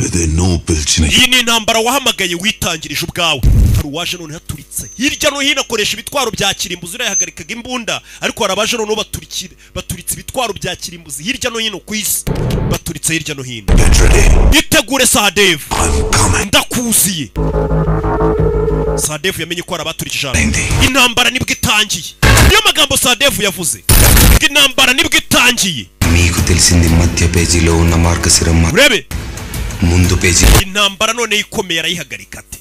ఇదే నువ్వు పిలిచిన Iyi ni intambara wahamagaye, witangirije ubwawe. Hari uwaje none haturitse hirya no hino, akoresha ibitwaro bya kirimbuzi. Uriya yahagarikaga imbunda, ariko hari abaje noneho baturikire, baturitse ibitwaro bya kirimbuzi hirya no hino ku isi, baturitse hirya no hino. Itegure Sahadev, ndakuziye. Sahadev yamenye ko hari abaturikije ahantu. Intambara nibwo itangiye. Niyo magambo Sahadev yavuze ngo intambara nibwo itangiye. మీకు తెలిసింది మధ్య పేజీలో ఉన్న మార్గశిరం Urebe ముందు page. Intambara none ikomeye arayihagarika ate?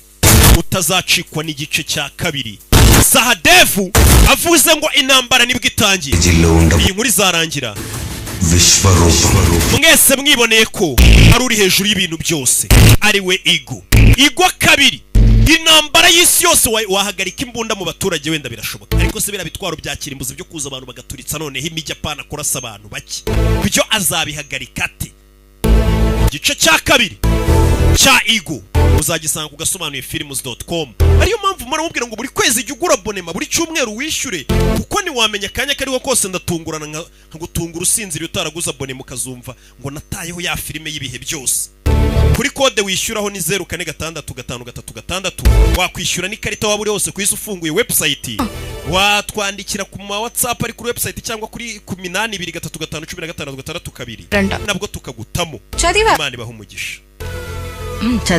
Utazacikwa n'igice cya kabiri. Sahadevu avuze ngo intambara nibwo itangiye. పేజీల్లో ఉండ Iyi nkuru izarangira Vishwaroopam. Mwese mwiboneye ko ari uri hejuru y'ibintu byose, ari we Igo. Igo kabiri, intambara y'isi yose. Wahagarika imbunda mu baturage wenda birashoboka, ariko se biriya bitwaro bya kirimbuzi byo kuza abantu bagaturitsa noneho imijyi, apana kurasa abantu bake, byo azabihagarika ate? Igice cya kabiri cya Igo uzagisanga ku gasobanuye films.com. Ariyo mpamvu muramubwira ngo buri kwezi jya ugura abonnement, buri cyumweru wishyure, kuko ntiwamenya akanya kariho kose ndatungurana nkagutungura usinziriye utaraguze abonnement, ukazumva ngo natayeho ya filime y'ibihe byose. Kuri kode wishyuraho ni 0466 536. Wakwishyura n'ikarita waba uri hose ku isi ufunguye website. Watwandikira ku ma WhatsApp ari kuri website cyangwa kuri ku 823515662, Randa. nabwo tukagutamo. చదివా. Imana ibahe umugisha. చదివా.